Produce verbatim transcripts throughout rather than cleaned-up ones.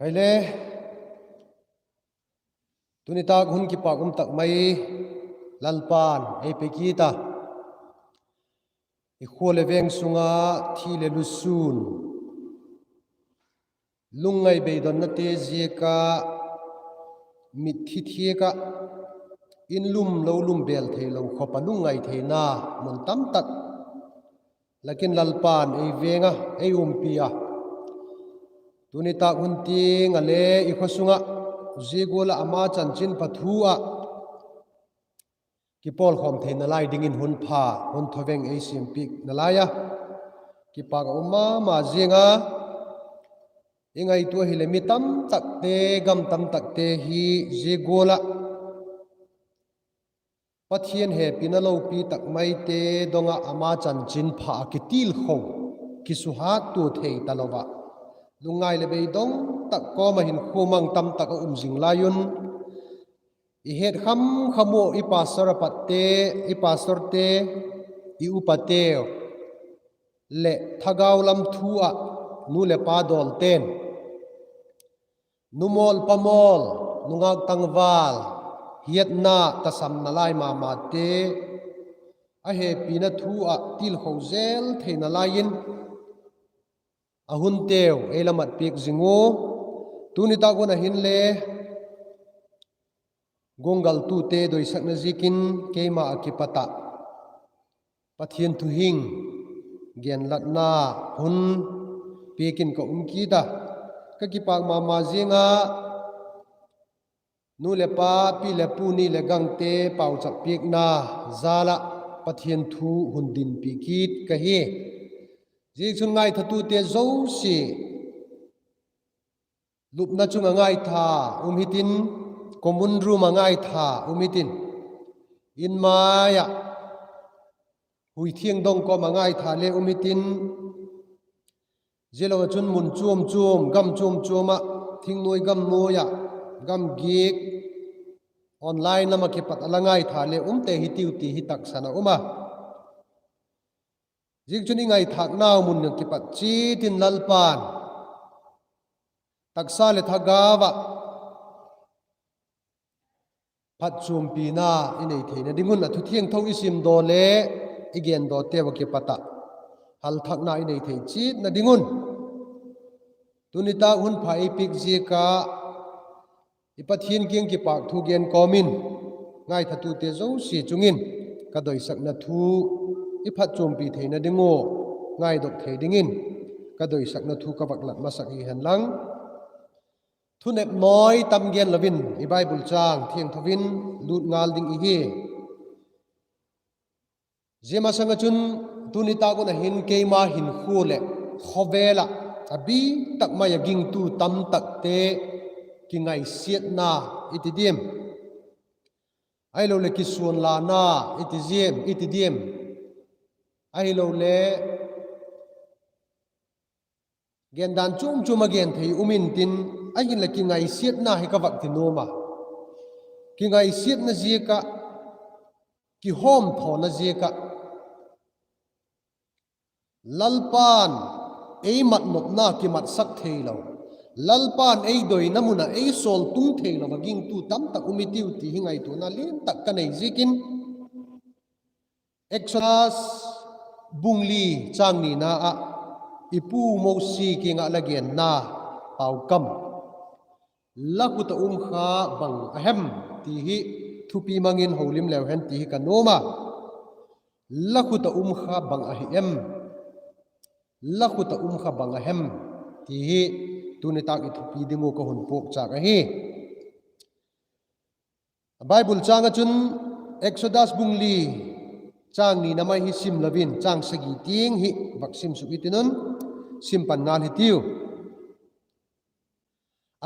Aile, tuni tâk hun kipâk um tak mai Lalpa'n ei pe kit a, i khua leh veng sung ah thi leh lusûn, lungngai beidonnate ziak ah, mitthi thiak ah, in lum lo lum bêl theilo khawp ah lungngai theina mun tamtak lak in Lalpa'n ei veng a, ei umpi a. Tuni tâk hun tiang ah le i khaw sung ah zia gual ah ama chanchinpha thu ah kipawlkhawm theina lai dingin hun pha, hun thawveng ei siampiak nalai a, kipâk a um ma ma ziang a. I ngaitua hileh mi tamtakte, gam tamtakte hi zia gual ah Pathian hepina lopi tak maite dong ah ama chanchinpha ah kitilkho, kisuhâktua thei talo ah, lungngai leh beidong tak kawm ah hinkhua mang tamtak a um zing lai un, i het kham kham ua, i pastor a patte, i pastorte, i upateu leh thagau lam thu ah nu leh pa dawlte'n, numawl pamawl, nungâk tangval, hiatna tasamna lai ma mate a hepina thu ah tilkho zel theina lai in a hunteu ei la mat piak zing u. Tuni tâk hun ah hinle guanggaltute doisakna ziakin keima ah kipat ah Pathian thuhing genlatna hun piak in ka um kit a, ka kipâk ma ma ziang a. Nu leh pa, pi leh pu, ni leh gangte pauchap piakna jal ah Pathian thu hun dinpi kit ka hi. Ziakchun ngaithatute zosia lupna chung ah ngaitha um hitin, common room ah ngaitha um hitin, in mai ah huithiang dong kawm ah ngaitha le um hitin, zialo ah chun mun chuam chuam, gam chuam chuam ah, thingnuai gam nuai ah, gam giak, online lam ah kipat a la ngaitha le umte hitiu ti hi taksan a um a. Ziakchun i ngaithâknau mun ah kipat chiat in Lalpa'n taksa leh thagau ah phatchuampina i nei theina ding un, a thu thiangtho i simdaw le i gendawteu ah kipat ah halthakna i nei thei chiatna ding un, tuni tâk hun pha ei piak ziak ah i Pathian kiang kipâk thu gen kawm in, ngaithatute zosia chung in ka doisakna thu i phatchuampi theina ding ua, ngaidok thei dingin ka doisakna thu ka vak lat masak hi hen lang. Thunep nawi tam gen lo in i Bible châng thiangtho in lût ngal ding i hi. Zia masang ah chun, tuni tâk un ah hin keima hinkhua leh khawvel ah a bi tak mai ah gingtu tamtakte kingaisiatna i ti diam, ahiloleh kisuanlana i ti diam, i ti diam, ahiloleh gendan chuam chuam a gen thei um intin, ahinla kingaisiatna hi ka vak ti nuam a. Kingaisiatna ziak ah, kihawmthawna ziak ah, Lalpa'n ei matnopna kimatsak theilo, Lalpa'n ei doina mun ah ei sawltung theilo a gingtu tamtak um i tiu ti hi ngaituana lian tak ka nei ziakin, Exodus bung li châng nina ah i pu Mosi kiang ah la genna paukam, La khut ah um kha bang a hem? ti hi thupi mang in holim leu hen ti hi ka nuam a. La khut ah um kha bang ahi em? La khut ah um kha bang a hem? ti hi tuni tâk i thupi ding uh ka hun puakchâk ahi. Bible châng ah chun, Exodus bung li châng nina mai hi sim lo in châng sagi tiang hi vak sim suk i tin un, sim pan ngal hitiu.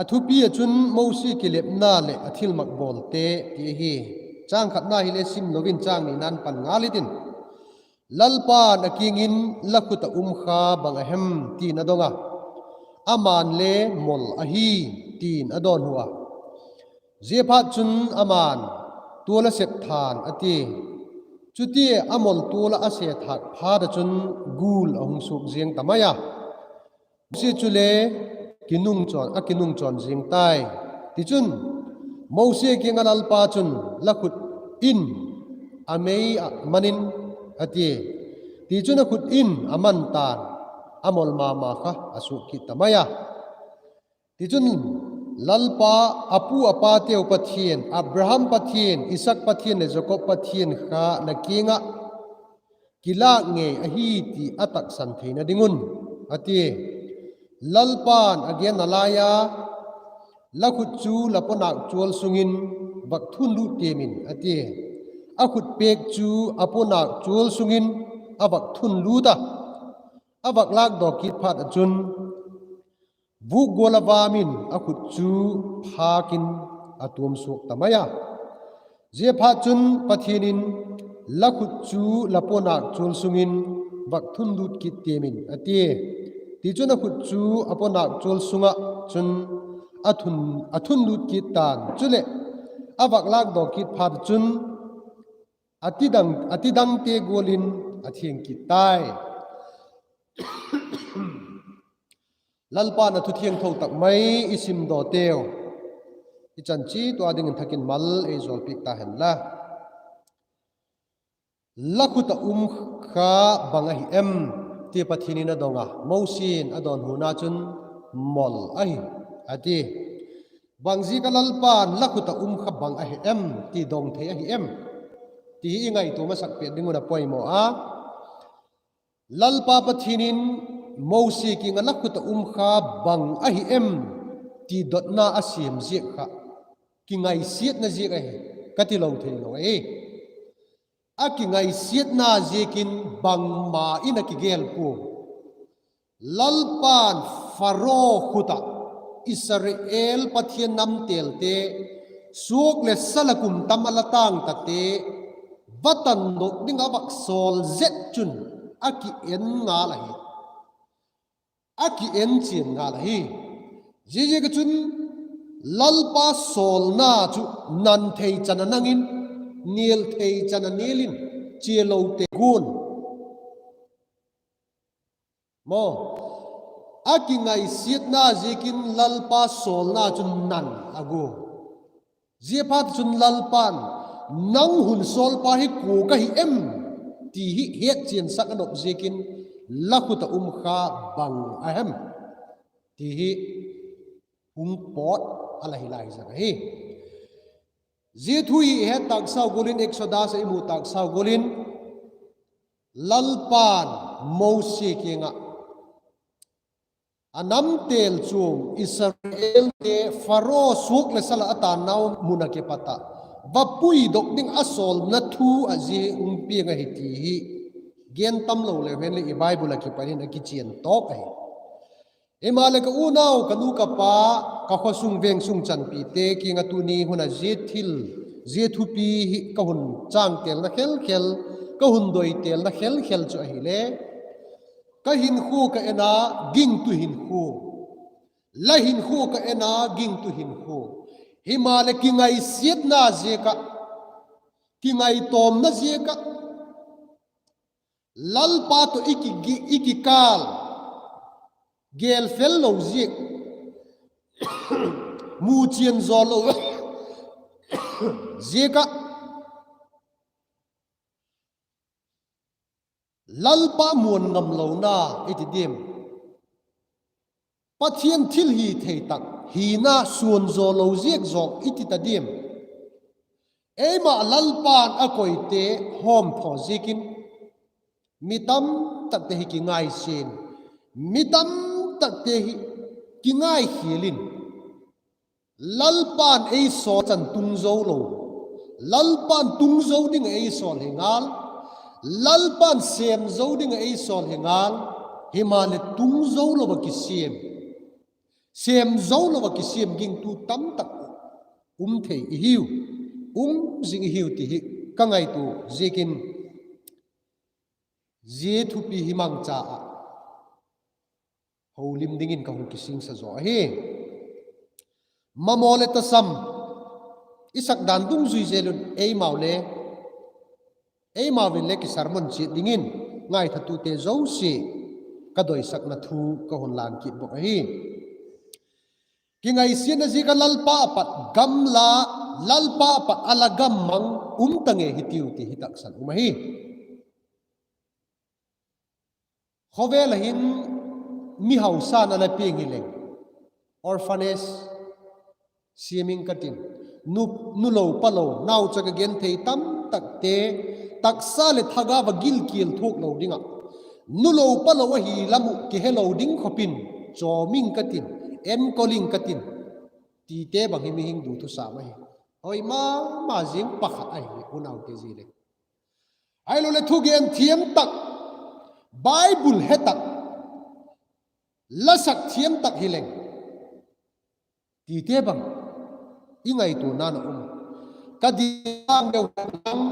A thupi ah chun Mosi kilepna leh a thilmak bawlte ti ahi. Châng khatna hile sim lo in châng nina'n pan ngal hitin, Lalpa'n a kiang in, La khut ah um kha bang a hem? ti'n a dong a, ama'n le, Mol ahi, ti'n a dawnhu a. Ziaphatchun ama'n, Tual a sep than, a ti. Chutia a mol tual ah a se thâk phat ah chun gul a hung suak ziang ta mai a. Mosi chule kinung chawn, a kinung chawn zing tai. Tichun, Mosi kiang ah Lalpa chun, La khut in a mei ah man in, a tia. Tichun a khut in a man ta'n, a mol ma ma kha a suak kit ta mai a. Tichun, Lalpa, a pu a pateu Pathian, Abraham Pathian, Isaak Pathian leh Jakob Pathian kha la kiang ah kilâk ngei ahi ti a taksan theina ding un, a tia. Lalpa'n a genna lai a, La khut chu la puanâk chual sung in vak thunlût tiam in, a tia. A khut pêk chu a puanâk chual sung in a vak thunlût a, a vak lâkdaw kit phat ah chun, vuk gual a vam in a khut chu phâk in a tuam suak ta mai a. Ziaphatchun, Pathian in, La khut chu la puanâk chual sung in vak thunlût kit tiam in, a tia. Tichun, a khut chu a puanâk chual sung ah chun a thunlût kit ta'n; chuleh, a vak lâkdaw kit phat ah chun, a tidangte gual in a thiang kit tai. Lalpa'n a thu thiangtho tak mai i simdawteu i chan chiat ua dingin thak in mal ei jawlpiak ta hen la. La khut ah um kha bang ahi em? ti Pathian in a dong a, Mosi in a dawnhuna chun, Mol ahi, a ti. Bangziak ah Lalpa'n, La khut ah um kha bang ahi em? ti dong thei ahi em? ti hi i ngaitua masak pêt ding un a poimaw a. Lalpa Pathian in Mosi kiang ah, La khut ah um kha bang ahi em? ti dotna a siam ziak kha kingaisiatna ziak ahi, ka ti lo theilo ahi. A kingaisiatna ziakin bangma in a kigel pua. Lalpa'n Pharaoh khut ah Israel Pathian namtêlte, suak leh sal ah kum tam a la tâng tate, va tandok ding a vak sawl zet chun a ki en ngal ahi. A ki en chian ngal ahi. Ziaziak ah chun Lalpa sawlna chu nan thei chan a nan in, nial thei chan a nial in, chia lote gual maw, a kingaisiatna ziakin Lalpa sawlna chun nan a gua. Ziaphatchun Lalpa'n, Nang hun sawlpa hi kua ka hi em? ti hi hetchiansak a nop ziakin, La khut ah um kha bang a hem? ti hi hung pawt a la hi lai zang ahi. Zia thu hi i het tâksau gual in, Exodus ah i mu tâksau gual in, Lalpa'n Mosi kiang ah, a namtêl chuam Israelte Pharaoh suak leh sal ah a tânnau mun ah kipat ah va puidok ding a sawlna thu ah zia hung piang ahi ti hi gen tam lo leu hen leh i Bible ah kipat in a kichian tawk ahi. Himaleh ka unau, ka nu ka pa, ka khawsung veng sung chanpite kiang ah tuni hun ah zia thil, zia thupi hi ka hun chângtêlna khelkhel, ka hun doitêlna khelkhel chu ahile, ka hinkhua ka en a, gingtu hinkhua, la hinkhua ka en a, gingtu hinkhua. Himaleh kingaisiatna ziak ah, kingaitawmna ziak ah, Lalpa tawh i ki, i kikâl gêl fel lo ziak, muchian zaw lo ziak ah, Lalpa muan ngamlona i ti diam? Pathian thilhithei tak hina suan zaw lo ziak zawk i ti ta diam? Eima Lalpa'n a koite hawmthaw ziakin mi tamtakte hi kingaisia'n, mi tamtakte hi kingaikhial in, Lalpa'n ei sawl chan tung zo lo, Lalpa'n tung zo ding ah ei sawl hi ngal, Lalpa'n sêm zo ding ah ei sawl hi ngal, himaleh tung zo lo ah kisiam, sêm zo lo ah kisiam gingtu tamtak um thei i hiu, um zing i hiu ti hi ka ngaitua ziakin, zia thupi hi mangcha ah holim dingin ka hung kisingsa zaw ahi. Mamaw leh tasam i sak dan dungzui zel un eimau le, eimau in le kisermon chiat dingin ngaithatute zosia ka doisakna thu ka hun lân kit bawk ahi. Kingaisiatna ziak ah Lalpa a pat gamla, Lalpa a pat a la gam mang um ta nge hitiu ti hi taksan um ahi. Khawvel ah hin mihausa na la piang hileng, orphanage siam ing ka tin, nu, nu lo pa lo, naucha ka genthei tamtakte taksa leh thagau ah gilkial thuak lo ding ah, nu lo pa lo ahi lam uh kihelo ding khawp in chawm ing ka tin, enkol ing ka tin, tite bang hi mihing du thusam ahi. Hoi ma ma zing pakhat ahi unaute zi le. Ahiloleh thugen thiam tak, Bible he tak, lasak thiam tak hileng, tite bang i ngaituana'n a um. Ka dinlang deu lang,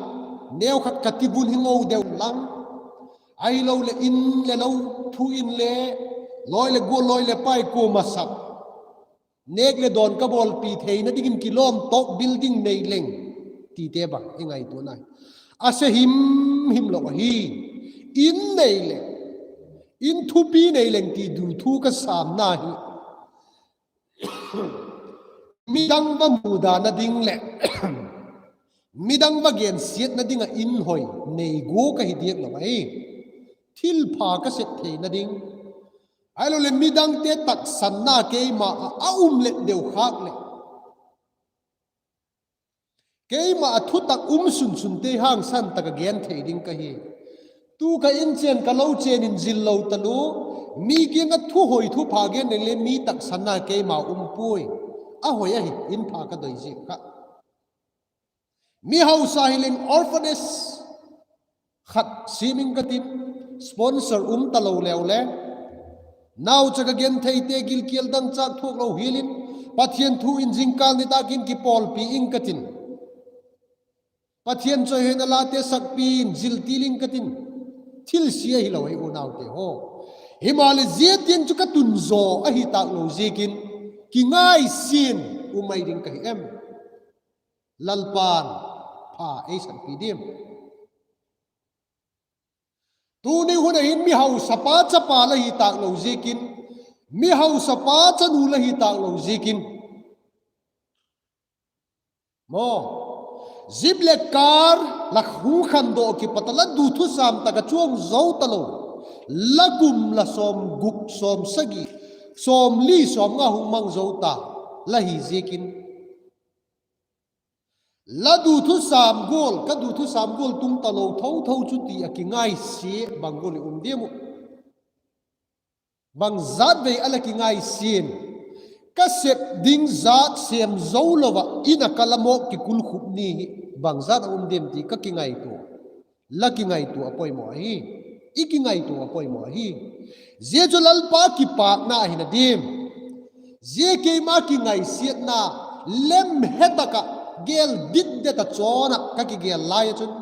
neukhat ka ti bun hi ngo deu lang, ahiloleh in le lo, thu in le, lawi leh gual, lawi leh pai kuama sak, nêk leh dawn ka bawlpi theina dingin kilawm tawk building nei leng, tite bang i ngaituana'n a se him him lo ahi. In nei leng, in thupi nei leng ti du thu ka sâmna hi, midang va mudana ding leh midang va gensiatna ding ah in hoi nei gua ka hi diak lo ahi. Thilpha ka sep theina ding, ahiloleh midangte taksanna keima ah a um let deu khâk leh, keima ah thutak um sunsunte hangsan tak ah gen thei ding ka hi. Tu ka in chên ka lo chên in zil lo talu, mi kiang ah thuhoi thupha gen leng le mi taksanna keima um puai. A hoi ahi, in pha ka doi ziak kha. Mihausa hileng orphanage khat siam ing ka tin, sponsor um talo leu le, naucha ka gentheite gilkial dangchâk thuak lo hial in, Pathian thu in jingkal nitâk in kipawlpi ing ka tin, Pathian chawihoina late sakpi in zil til ing ka tin, thil sia hilo hi unaute haw. Himaleh zia tiang chu ka tun zaw ahi tâk lo ziakin kingaisia'n um mai ding ka hi em? Lalpa'n pha ei sakpi diam? Tuni hun ah hin mihausapa chapa la hi tâk lo ziakin, mihausapa chanu la hi tâk lo ziakin, maw, jeep leh car la hung khandaw kipat ah la du thusam tak ah chuang zo talo, la kum la sawmguk, sawmsagi, sawmli, sawmnga hung mang zo ta la hi ziakin, la du thusam gual, ka du thusam gual tung talo tho tho chu ti ah kingaisia bang gual i um diam uh? Bangzat vei a la kingaisia'n, ka sep ding zat sêm zo lo ah in ah ka la mawk kikulkhup ni hi bangzat a um diam ti ka kingaitua, la kingaitua a poimaw ahi, i kingaitua a poimaw ahi. Zia chu Lalpa kipâkna ahina diam? Zia keima kingaisiatna lem he tak ah gel dit det ah chawn ah ka kigel lai ah chun,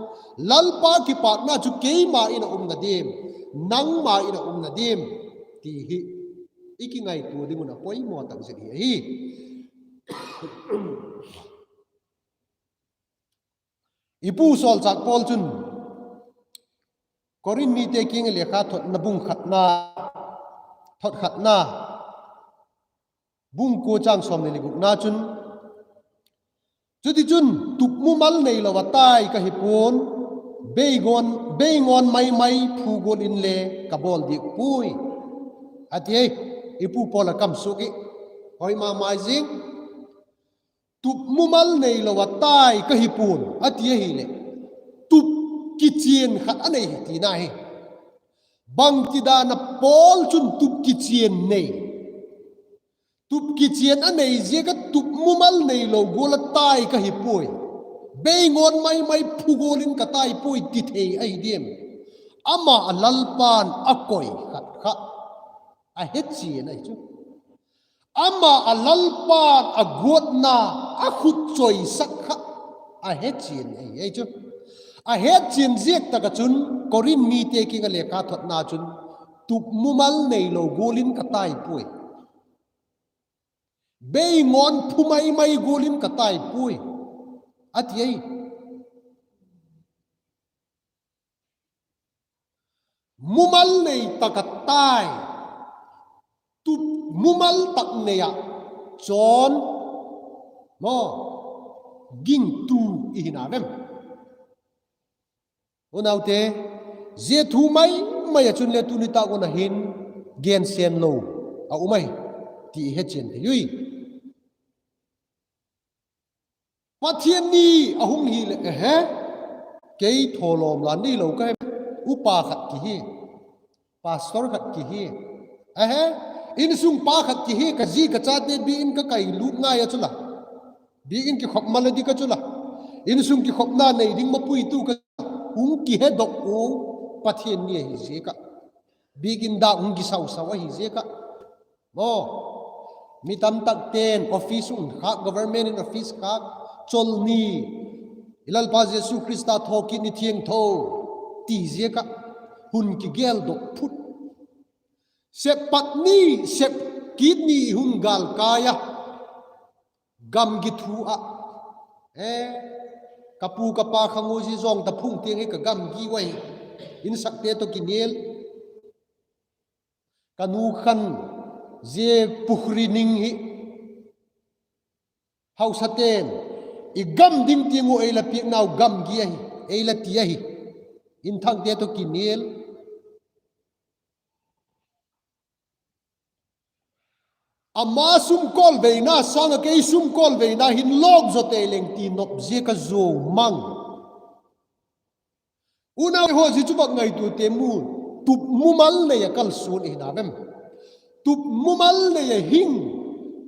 Lalpa kipâkna chu keima in a umna diam, nangma in a umna diam ti hi i kingaitua ding un a poimaw tak zet hi ahi. I pu sawlchâk Paul chun Korinth mite kiang ah lekha thotna bung khatna, thot khatna, bung kua châng sawmni leh gukna chun, chutichun tup mumal neilo ah tai ka hi pua'n, beingawn, beingawn mai mai phu gual inle ka bawl diak puai, a ti ai. I pu Paul a kam suak i, hoi ma ma zing. Tup mumal neilo ah tai ka hi pua'n a ti ahileh, tup kichian khat a nei hi tina hi. Bangtidan ah Paul chun tup kichian nei, tup kichian a nei ziak ah tup mumal neilo gual ah tai ka hi puai, beingawn mai mai phu gual in ka tai puai ti thei ahi diam? Ama a Lalpa'n a koi khat kha a hechian ahi chu. Ama a Lalpa'n a guatna a khut chawisak kha a hechian ahi chu. A hechian ziak tak ah chun Korinth mite kiang ah lekha thotna chun, tup mumal neilo gual in ka tai puai, beingawn phu mai mai gual in ka tai puai, a ti ai. Mumal nei tak ah tai, tup mumal tak nei ah chawn, maw, gingtu i hina vem? Unaute, zia thu mai mai ah chun le tuni tâk un a hin gensen lo a um ahi ti i hechian thei ui. Pathian ni a hung hileh, ehe, kei thawlawm la neilo ka hem? Upa khat ki hi, pastor khat ki hi, ehe, insung pa khat ki hi, ka zi ka chate biakin ka kai lût ngai a chu la, biakin kikhop mal a dik a chu la, insung kikhopna nei ding mapuitu ka, hung kihedok u, Pathian ni ahi ziak ah, biakin dâk hung kisau sau ahi ziak ah, maw, mi tamtakte'n office hun khâk, government in office khâk, chawl ni, i Lalpa Jesu Khrista thawkit ni thiangtho ti ziak ah, hun kigeldok phut, sep pat ni, sep kit ni hun gâlkai a, gamgi thu ah, e, ka pu ka pa khang u zia zawng ta phung tiang hi ka gamgi uai, insakte tawh kinial, ka nu khan zia pukhri ning hi hausate'n i gam ding tiang uh ei la piaknau gamgi ahi, ei la ti ahi, inthangte tawh kinial. Ama sumkawlveina sâng ah kei sumkawlveina hin lawk zaw tei leng ti nop ziak a zuau mang. Unau haw, zia chu bak ngaituate mu, tup mumal nei ah kalsuan i hina vem? Tup mumal nei ah hing,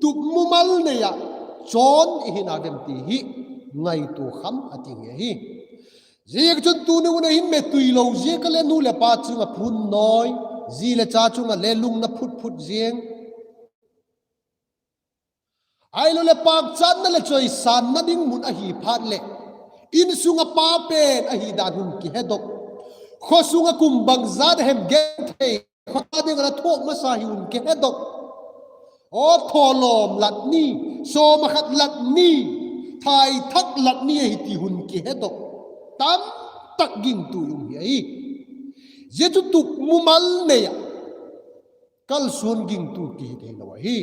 tup mumal nei ah chawn i hina vem ti hi ngaitua kham a ting hi ahi. Ziak chun tuni hun a hin metui lo ziak a le nu leh pa chung ah phun nawi, zi leh cha chung ah le lungna phut phut ziang, ahilo leh pâkchatna leh chawisânna ding mun ahi phat leh, insung ah pa pen ahi dan hun kihedok, khaw sung ah kum bangzat a hem genthei, khawsa ding ah la thuak masa hi hun kihedok, aw thawlawm lat ni, sawm ah khat lat ni, thaithak lat ni ahi ti hun kihedok tamtak gingtu i um hi ahi. Zia chu tup mumal nei ah kalsuan gingtu kihi theilo ahi.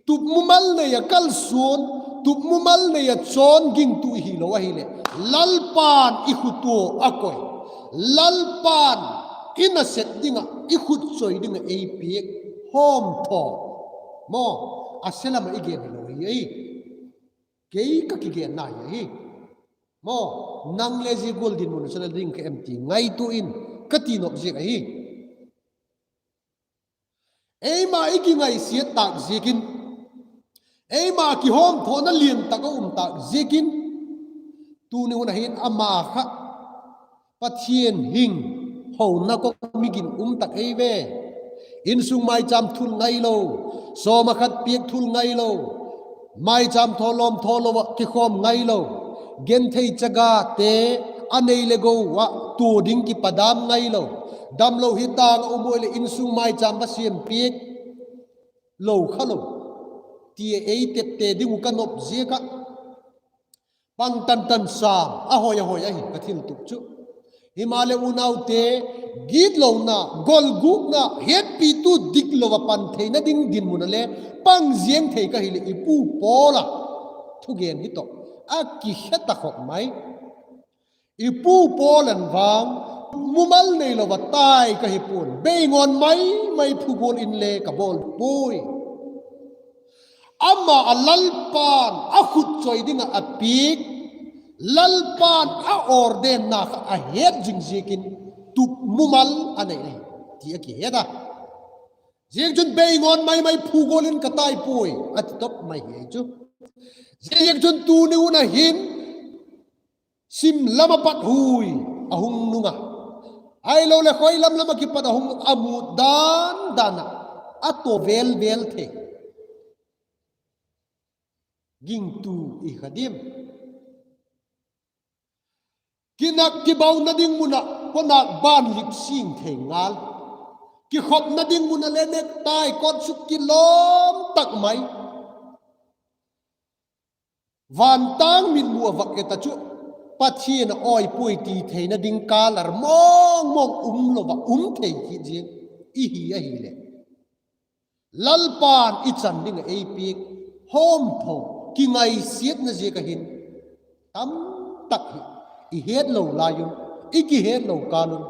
Tup mumal nei ah kalsuan, tup mumal nei ah chawn gingtu i hilo ahileh, Lalpa'n i khut ua a koi, Lalpa'n i nasep ding ah, i khut choi ding ah ei piak hawmthaw, maw, a se lam ah i gen hilo hi ahi. Kei ka kigenna hi ahi, maw, nang le zia gual dinmun ah chun la ding kha em ti ngaitua in ka ti nop ziak ahi. Eima i kingaisiat tâk ziakin, eima kihawmthawna lian tak a um tâk ziakin, tuni hun a hin ama kha Pathian hing, hona kawm ah mi ginum tak ei ve. Insung maichâm thul ngailo, sawm ah khat piak thul ngailo, maichâm thawlawm thawlo ah kikhawm ngailo, genthei chagate a nei leh go ah tua ding kipadam ngailo, damlo hi tâng ah um ua leh insung maichâm va siam piak lo khalo, ti a ei tepte ding uh ka nop ziak ah, pang tan tan sam a hoi a hoi ahi ka thiltup chu. Himaleh unaute, gitlona, golgukna, hetpitu diklo ah pan theina ding dinmun ah le pang ziang thei ka hileh i pu Paul a thugen hi tawh a kikhe ta khop mai. I pu Paul in vang, mumal neilo ah tai ka hi pua'n, beingawn mai mai phugual inle ka bawl puai. Ama a Lalpa'n a khut choi ding ah a piak, Lalpa'n a ordainna kha a het zing ziakin tup mumal a nei ahi, ti a kihet a. Ziakchun beingawn mai mai phugual in ka tai puai a ti top mai hi ahi chu. Ziakchun tuni hun a hin sim lam ah pat hui a hung nung a, ahiloleh khoi lam lam ah kipat a hung a mut dan dan ah a tua vel vel thei gingtu i kha diam? Kinak kibauna ding mun ah pawnak ban lip sing thei ngal, kikhopna ding mun ah le necktie coat suit kilawm tak mai, vantâng mitmu ah vak et ah chu Pathian a awi puai ti theina ding kâl ar mawng mawng um lo ah um thei kit ziang i hi ahileh, Lalpa'n i chan ding ah ei piak hawmthaw, kingaisiatna ziak a hin tamtak hi i hetlo lai un, i kihetlo kâl un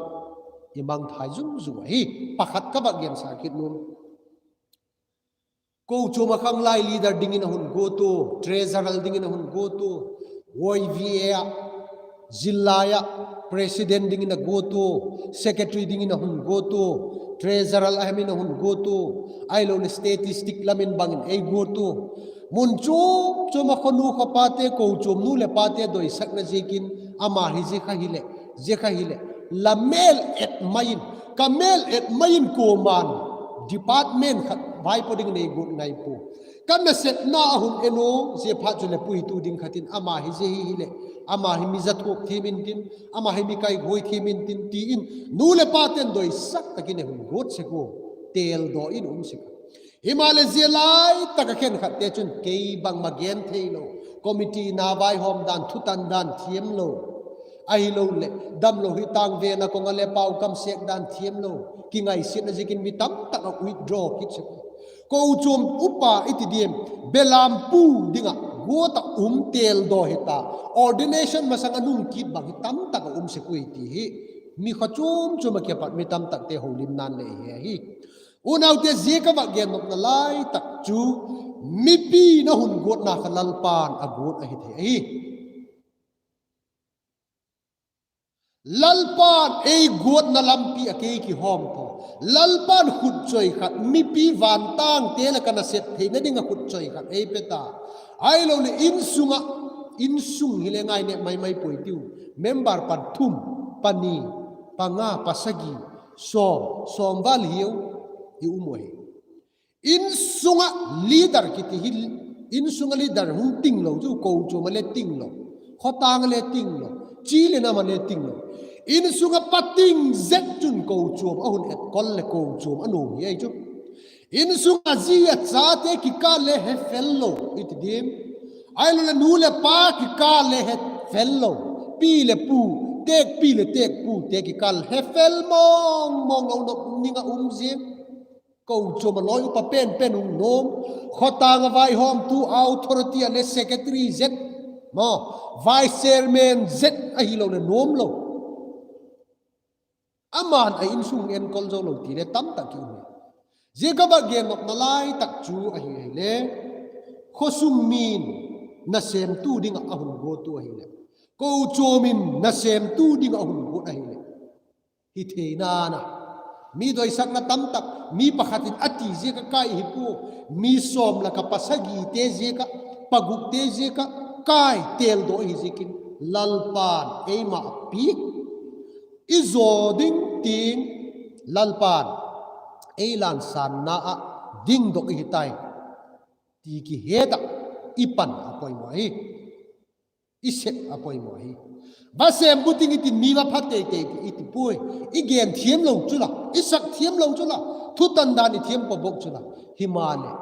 i mangthai zung zung ahi. Pakhat ka vak gensa kit nuam. Kochuam ah khanglai leader dingin a hun guat ua, treasurer dingin a hun guat ua, Y V A ah, zillai ah, president dingin a guat ua, secretary dingin a hun guat ua, treasurer a hem in a hun guat ua, ahiloleh statistic lam in bang in ei guat ua. Mun chuam chuam ah khawnu khawpate, kochuam nu leh pate doisakna ziakin, ama hi zia kha hileh, zia kha hileh, la mêl et mai in, ka mêl et mai in kuama'n department khat vaipo dingin ei guat ngai pua. Ka nasepna a hun en ua, zia phat chuleh puitu ding khat in ama hi zia hi hileh, ama hi mi za thuak thiam intin, ama hi mi kaigui thiam intin ti in, nu leh pate'n doisak tak in ei hun guat sek ua, têldaw in um sek a. Himaleh zia lai tak ah khenkhatte chun kei bangma gen theilo, committee na vaihawm dan, thutan dan thiamlo, ahiloleh damlo hi tâng vena kong ah le pau kam sêk dan thiamlo, kingaisiatna ziakin mi tamtak a withdraw kit sek a. Kochuam upa i ti diam, belampu ding ah guat ah um têldaw hita, ordination masang a nung kit bang hi tamtak a um sek ui ti hi mi kha chuam chuam ah kipat mi tamtakte holimna'n le i he ahi. Unaute, zia ka vak gennopna lai tak chu mipi'n a hun guatna kha Lalpa'n a guat ahi thei ahi. Lalpa'n ei guatna lampi ah kei kihawmthaw, Lalpa'n khutchoi khat, mipi vantângte leh ka nasep theina ding ah khutchoi khat ei pe ta. Ahiloleh insung ah, insung hile ngai nêk mai mai puai tiu, member pathum, pani, panga, pasagi, sawm, sawm val hiau i um u ahi. Insung ah leader kiti hi, insung ah leader hung tinglo chu kochuam ah le tinglo, khawtâng ah le tinglo, chi leh nam ah le tinglo. Insung ah pa ting zet chun kochuam a hun etkol leh kochuam a nuam hi ahi chu. Insung ah zi a chate kikâl le he fel lo i ti diam, ahiloleh nu leh pa kikâl le he fel lo, pi leh pu, têkpi leh têkpute kikâl he fel mawng mawng lo, nop ning ah um zing. Kochuam ah lawi upa pen pen hung nuam, khawtâng ah vaihawmtu, authority ah le secretary zet, maw, vice chairman zet ahiloleh nuam lo. Ama'n a insung enkol zo lo ti le tamtak ki um hi. Zia ka vak gennopna lai tak chu ahi ahile, khawsung mi'n nasêmtu ding ah a hun guat u ahileh, kochuam in nasêmtu ding ah a hun guat ahileh, hi theina'n a, mi doisakna tamtak, mi pakhat in a ti ziak ah kai hi pua, mi sawm lak ah pasagite ziak ah, pagukte ziak ah kai têldaw ahi ziakin, Lalpa'n eima a piak, i zaw ding tiang, Lalpa'n ei lansânna ah dingdok i hi tai ti kihet ah i pan a poimaw hi. I sep a poimaw hi. Va sêm bu ting i tin, mi va pha tei tei i ti puai. I gen thiam lo chu la, i sak thiam lo chu la, thutan dan i thiam pua bawk chu la, himaleh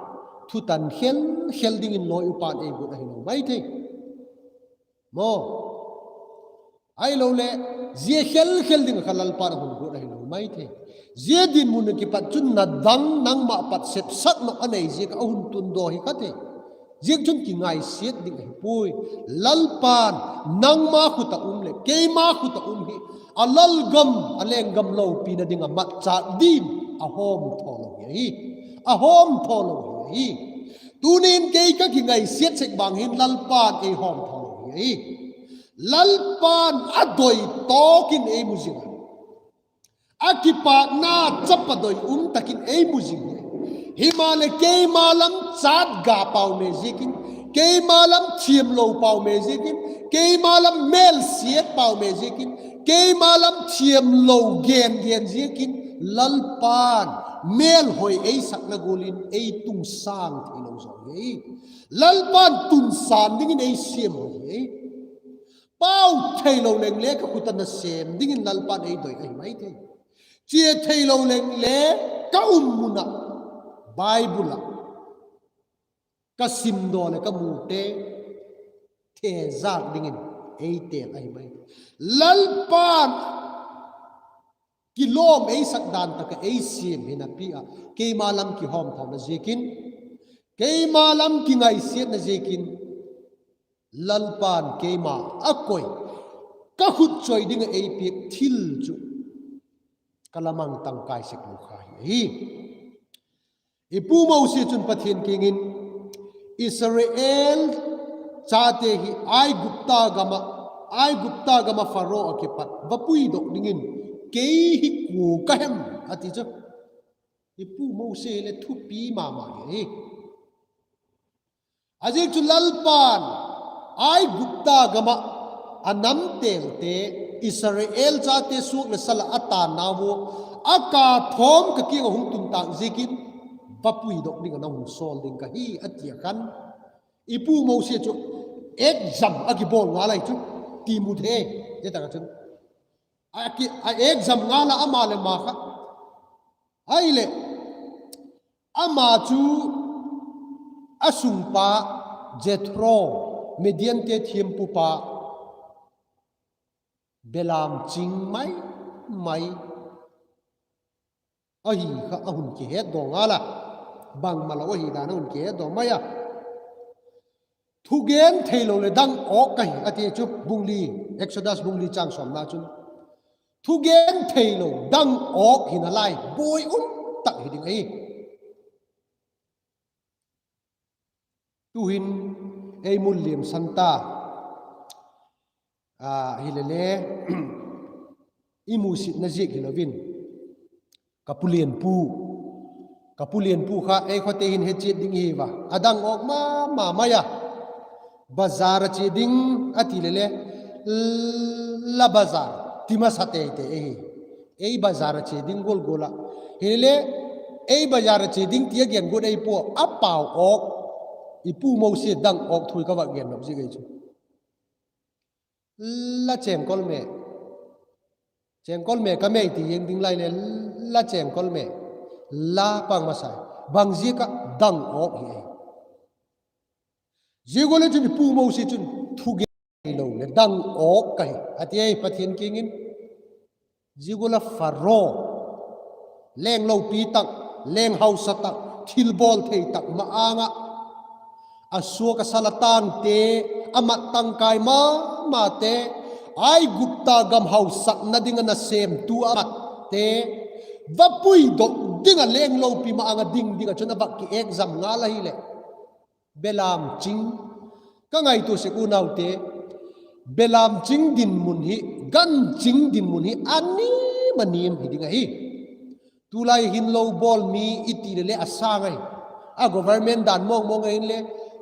thutan khel khel dingin lawi upa'n ei guat ahilo mai thei, maw. Ahiloleh, zia khel khel ding ah kha Lalpa'n a hun guat ahilo mai thei. Zia dinmun ah kipat chun na dang nangma pat sepsak nop a nei ziak ah a hun tundaw hi kha thei. Ziakchun kingaisiat ding ahi puai. Lalpa'n nangma khut ah um leh keima khut ah um hi a lalgam, a lenggam lopina ding ah matchâk din a hawmthaw lo hi ahi. A hawmthaw lo hi ahi. Tunin kei ka kingaisiat sek bang hin Lalpa'n ei hawmthaw lo hi ahi. Lalpa'n a doi tawk in ei mu zing a, a kipâkna chapa doi um tak in ei mu zing hi. Himaleh keima lam chât ga pau me ziakin, keima lam thiamlo pau me ziakin, keima lam mêlsiat pau me ziakin, keima lam thiamlo gen gen ziakin, Lalpa'n mêlhoi ei sakna gual in ei tung sâng theilo zaw hi. Lalpa'n tun sâng dingin ei siam hi. Pau theilo leng le ka khut ah nasêm dingin Lalpa'n ei doi ahi mai thei. Chia theilo leng le ka um mun ah, Bible ah ka simdaw leh ka mute thezâk dingin ei têl ahi mai. Lalpa'n kilawm ei sak dan tak ah ei siam hinapi ah, keima lam kihawmthawna ziakin, Keima lam kingaisiatna ziakin Lalpa'n keima a koi, ka khut chawi ding ah ei piak thil chu ka la mang tangkai sek lo kha hi ahi. I pu Mosi chun Pathian kiang in, Israel chate hi Aigupta gam ah, Aigupta gam ah Pharaoh ah kipat va puidok dingin kei hi kua ka hem, a ti chu. I pu Mosi leh thupi ma ma hi ahi. A ziak chu Lalpa'n Aigupta gam ah a namtêlte, Israel chate suak leh sal ah a tânna ua, a ka thawm ka kiang ah hung tun tâk ziakin, va puidok ding ah na hung sawl ding ka hi, a ti a khan, i pu Mosi chu exam a kibawl ngal ahi chu, ti mu thei. Zia tak ah chun a exam ngal a, ama leh ama kha. Ahileh, ama chu a sungpa Jethro, Midiante thiampupa, belam ching mai mai ahi kha a hun kihetdaw ngal a, bangmalo ahi dan a hun kihetdaw mai a. Thugen theilo leh dang awk ka hi, a ti chu, bung li, Exodus bung li châng sawmna chun, thugen theilo dang awk hi nalai, buai um tak hi ding ahi. Tu'hin ei mu liamsan ta, a, hilele, i musitna ziak hilo in, ka pu lianpu, ka pu lianpu kha ei khawte hin he chiat ding ihi va, a dang awk ma ma mai a, bazar a chia ding a ti lele, la bazar ti masa tei tei ahi. Ei bazar a chia ding gual gual ah, hilele, ei bazar a chia ding ti a gen guat ei pua, a pau awk, i pu Mosi dang awk thu ka va gen nop ziak ahi chu. La chêngkol me, chêngkol me ka mei ti hiang ding lai le, la chêngkol me, la pang masa, bang ziak ah dang awk hi ahi. Zia gual ah chun i pu Mosi chun thugen theilo leh dang awk ka hi, a ti ahi Pathian kiang in. Zia gual ah Pharaoh, leng lopi tak, leng hausa tak, thilbawl thei tak ma-âng ah, a suak a sal a tângte, a mat tangkai ma mate, Aigupta gam hausakna ding ah nasêmtu a matte, va puidok ding ah leng lopi ma-âng ah ding ding ah chun a va ki exam ngal ahileh, belam ching, ka ngaitua sek unaute, belam ching dinmun hi, gan ching dinmun hi a niam a niam hi ding ahi. Tulai hin lo bawl mi i ti lele a sâng ahi. A government dan mawng mawng ahinle,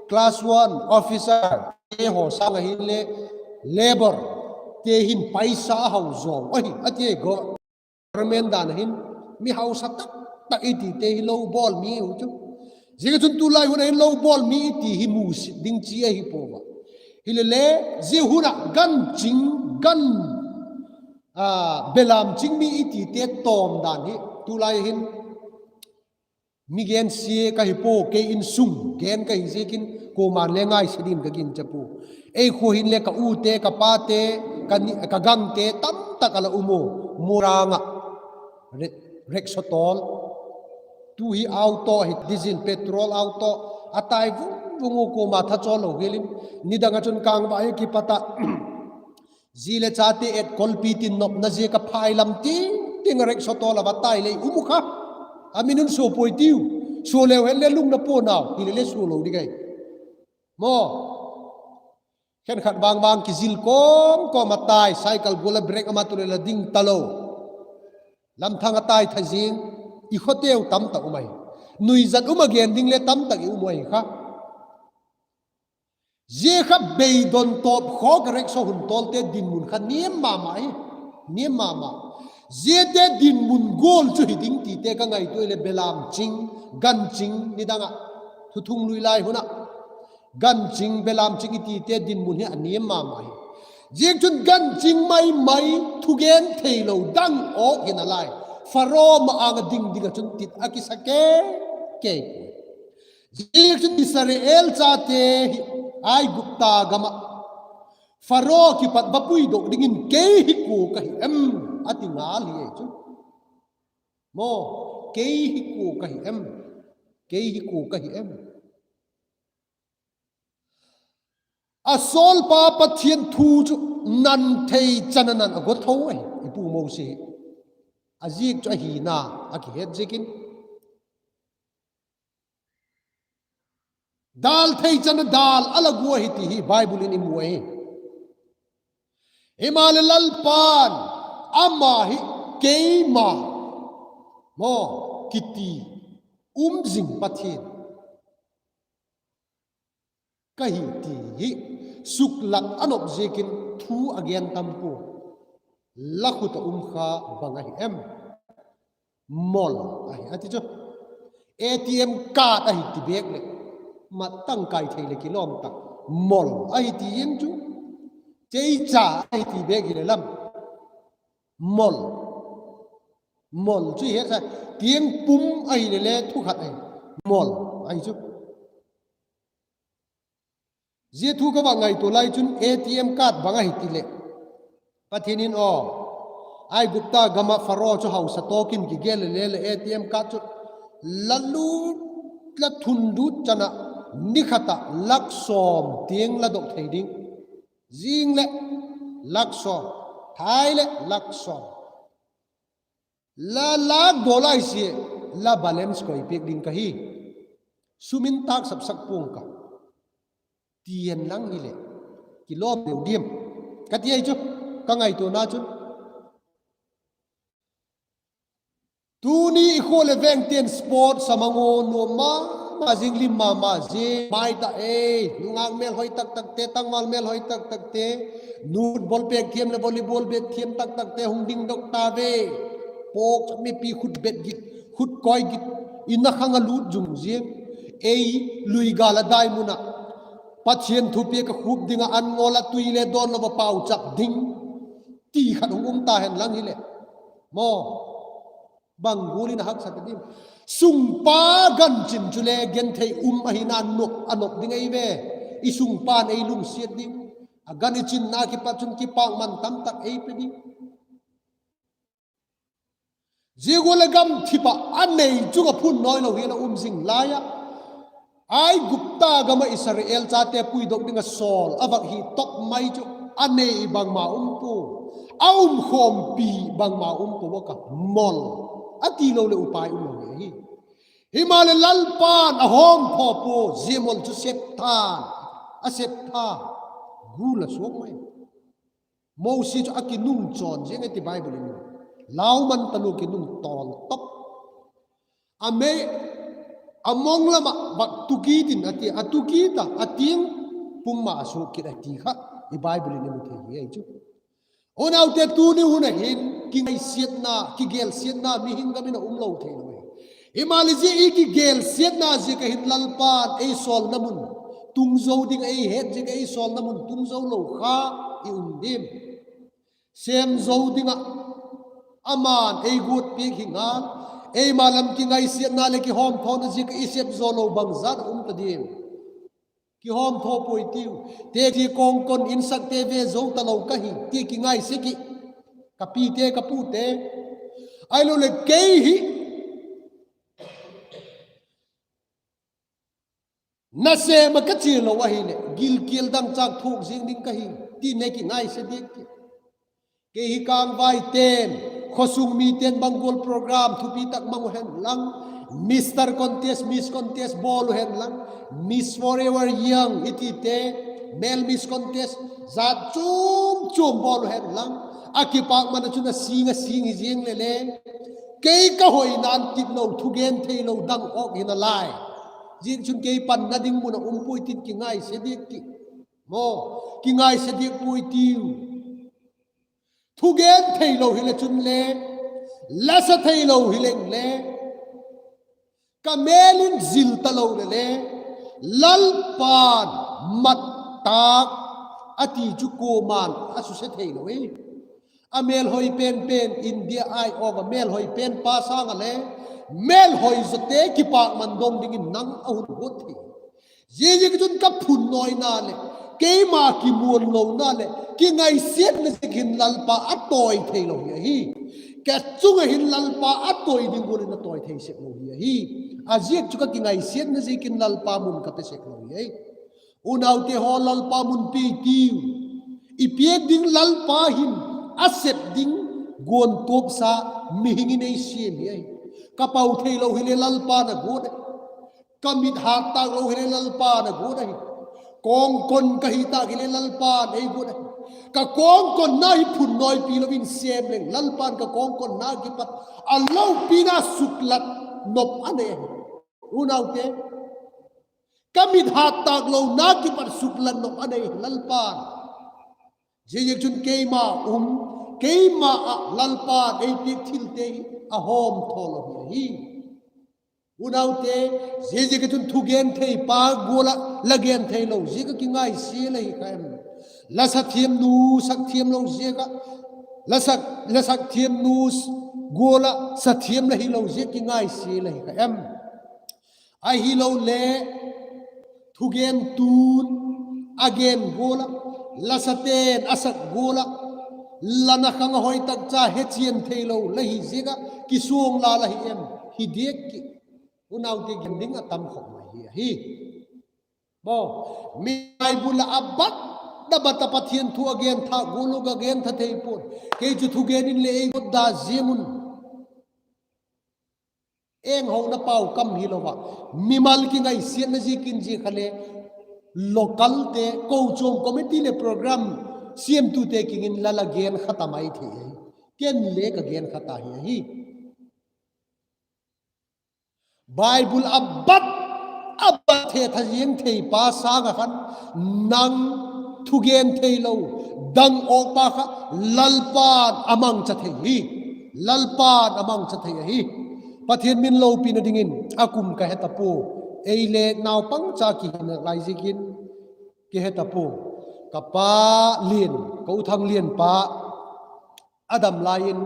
class one officer te haw sâng ahinle, labour te hin paisa a hau zaw ahi, a ti ahi. Government dan ah hin mi hausa tak tak i tite hi lo bawl mi u chu. Ziak ah chun tulai hun ah hin lo bawl mi i ti hi musit ding chi ahi pua a. Hilele, zia hun ah gan ching, gan, a, belam ching mi i tite tawm dan hi tulai hin mi gensia ka hi pua, kei insung gen ka hi ziakin kuama'n le ngaisa dingin ka gingcha pua. Ei khua hinle ka ute, ka pate, ka ni, ka gangte tamtak a la um u, Morang ah, rickshaw tawl. Tu hi auto hi, diesel, petrol auto a tai vung vung u, kuama thachawl lo hial in. Nidang ah chun kângvai a kipat ah zi leh chate etkolpi tin nopna ziak a phai lam tiang tiang ah rickshaw tawl a va tai lei um u kha. A min un sua puai tiu, sua leu hen le lungna pua nau, hilele sua lo ding ahi. Maw, khenkhat vang vang kizil kawm kawm a tai, cycle gual a brake a mat u leh la ding talo. Lamthang a tai tha zing, i khawteu tamtak um ahi. Nuizat um a gen ding le tamtak i um u ahi kha. Zia kha beidon tawp khawk a rickshaw hun tawlte dinmun kha niam ma ma hi, niam ma ma. Ziate dinmun gual chu hi ding tite ka ngaitua leh belam ching, gan ching, nidang ah thuthung lui lai hun ah gan ching, belam ching i tite dinmun hi a niam ma ma hi. Ziakchun gan ching mai mai, thugen theilo, dang awk hi nalai, Pharaoh ma-âng ah ding ding ah chun tit a kisa kei kei puai. Ziakchun Israel chate hi Aigupta gam ah Pharaoh kipat va puidok dingin kei hi kua ka hi em, a ti ngal hi ei chu. Maw, kei hi kua ka hi em? Kei hi kua ka hi em? A sawlpa Pathian thu chu nan thei chan a nan a gua tho ahi i pu Mosi hi. A ziak chu ahina a kihet ziakin, dâl thei chan a dâl a la gua hi ti hi Bible in i mu ahi. Himaleh Lalpa'n ama hi keima maw kiti um zing Pathian ka hi ti hi suklat a nop ziakin thu a gen tam pua. La khut ah um kha bang ahi em? Mol ahi a ti chu. A T M card ahi ti bêk leh, mat tangkai thei leh kilawm tak, mol ahi ti ziang chu. Cheicha ahi ti bêk hileh lam, mol, mol chu i he sa, tiang pum ahileh le thu khat ahi, mol ahi chu. Zia thu ka va ngaitua lai chun A T M card bang ahi ti leh, Pathian in aw, Aigupta gam ah Pharaoh chu hausa tawk in kigel le le leh A T M card chu la lut, la thun lut chan ah ni khat ah lak sawm tiang la dok thei ding. Zing leh lak sawm, thai leh lak sawm. La lâk daw lai sia, la balance koi piak ding ka hi. Sum in tâk sapsak pua'ng ka, ti en lang hileh, kilawm deu diam ka ti ahi chu, ka ngaituana chun. Tuni i khua leh vengte'n sport sa mang u, nuam ma ma zing, lim ma ma zing, mai ta ei, nungâk mêlhoi tak takte, tangval mêlhoi tak takte, nu football bêk thiam leh volleyball bêk thiam tak takte hung dingdok ta ve. Pawk mipi khut bet git, khut koi git, in a khang a lût zung ziang. Ei lui gâl a dai mun ah Pathian thupiak a khup ding ah an ngawl a tui le dawn lo va pauchap ding ti khat hung um ta hen lang hileh, maw, bang gual in a haksa ta diam? Sungpa gan chin chule genthei um ahina nop a nop ding ei ve. I sungpa'n ei lungsiat ding, a gan i chinna kipat chun kipakman tamtak ei pe ding. Zia gual leh gamthip ah a nei chung ah phun nawi lo hial a um zing lai ah, Aigupta gam ah Israel chate puidok ding ah sawl a vak hi top mai chu, a nei bangma um pua, a umkhawmpi bangma um pua a ka, mol a ti lo leh upai um lo hi ahi. Himaleh Lalpa'n a hawmthaw pua, zia mol chu sep tha, a sep tha, gul a suak mai. Mosi chu a kinung chawn ziang a ti Bible in, lau man talu kinung tawl top. A mei, a mong lam ah vak tu kit in a ti a, tu kit a, a tiang pum ma a suak kit a ti kha i Bible in i mu thei hi ahi chu. Unaute, tuni hun ah hin kingaisiatna, kigelsiatna mihing gam in a um lo thei lo hi. Himaleh zia i kigelsiatna ziak ah hin Lalpa'n ei sawlna mun tung zo ding, ei het ziak ah ei sawlna mun tung zo lo kha i um diam? Sêm zo ding ah ama'n ei guat piak hi ngal, eima lam kingaisiatna leh kihawmthawna ziak ah i sep zaw lo bangzat a um ta diam? Kihawmthaw puai tiu, te ti kawngkon insakte ve zo talo ka hi ti kingaisia ki, ka pite ka pute, ahiloleh kei hi nasêm ah ka chia lo ahileh gilkial dangchâk thuak ziang ding ka hi ti ne kingaisia diak ki. Kei hi kângvaite'n, khawsung mite'n bang gual program thupi tak mang u hen lang, Mister Contest, Miss Contest bawl u hen lang, Miss Forever Young i tite, Male Miss Contest, zat chuam chuam bawl u hen lang, a kipakman ah chun a sing a sing hi ziang leh le, kei ka hoina'n titlo, thugen theilo dang awk hi nalai. Ziakchun kei panna ding mun ah um puai tin kingaisia diak ki. Maw, kingaisia diak puai tiu. Thugen theilo hileh chun le, la sa theilo hileng le, ka mêl in zil talo leh le, Lalpa'n mat tâk a ti chu kuama'n a suse theilo hi. A mêlhoi pen pen, India ai awk ah mêlhoi pen pa sâng ah le, mêlhoi zawte kipakman dawng dingin nang a hun guat thei. Ziaziakchun ka phun nawina leh keima kimuanlona leh kingaisiatna ziakin Lalpa a tawi theilo hi ahi. Ka chung ah hin Lalpa a tawi ding gual in a tawi thei sek lo hi ahi. A ziak chu ka kingaisiatna ziakin Lalpa mun ka pe sek lo hi ahi. Unaute haw, Lalpa mun pia tiu. I piak ding Lalpa hin a sep ding guantuapsa mihing in ei siam hi ahi. Ka pau theilo hile Lalpa'n a guat ahi. Ka mit hât tâk lo hile Lalpa'n a guat ahi. Kawngkon ka hi tâk hile Lalpa'n ei guat ahi. Ka kawngkonna hi phun nawipi lo in sêm leng Lalpa'n ka kawngkonna kipat a lopina suklat nop a nei ahi. Unaute, ka mit hât tâk lona kipat suklat nop a nei Lalpa'n. Ziaziakchun keima um, keima ah Lalpa'n ei piak thilte hi a hawmthaw lo hi ahi. Unaute, ziaziak ah chun thugentheipa gual ah la gentheilo ziak ah kingaisia la hi kha em? La sathiamnu sakthiam lo ziak ah, la sak, la sakthiamnu gual ah sathiam la hilo ziak kingaisia la hi kha em? Ahilole, thugentu'n a gen gual ah, la sate'n a sak gual ah, la na khang a hoi tak cha hechian theilo la hi ziak ah kisuang la la hi em? Hi diak ki. Unaute, gen ding a tam khop mai hi ahi. Maw, mi Bible ah a bat, a bat a Pathian thu a gen thâk gual uh ka gen tha thei pua'n. Kei chu thugen in le ei guat da ziang un, eng hona pau kam hilo ah, mimal kingaisiatna ziakin zia kha le, localte, kochuam committee leh program siamtute kiang in la la gen kha ta mai thei ahi. Ken le ka gen kha ta hi ahi. Bible a bat, a bat the tha ziang theipa sâng ah khan, nang thugen theilo, dang awkpa kha Lalpa'n a mangcha thei hi. Lalpa'n a mangcha thei ahi. Pathian min lopina dingin a kum ka he ta pua. Ei le naupangcha kihina lai ziakin kihe ta pua. Ka pa Lian, ka u Thanglianpa, a dam lai in,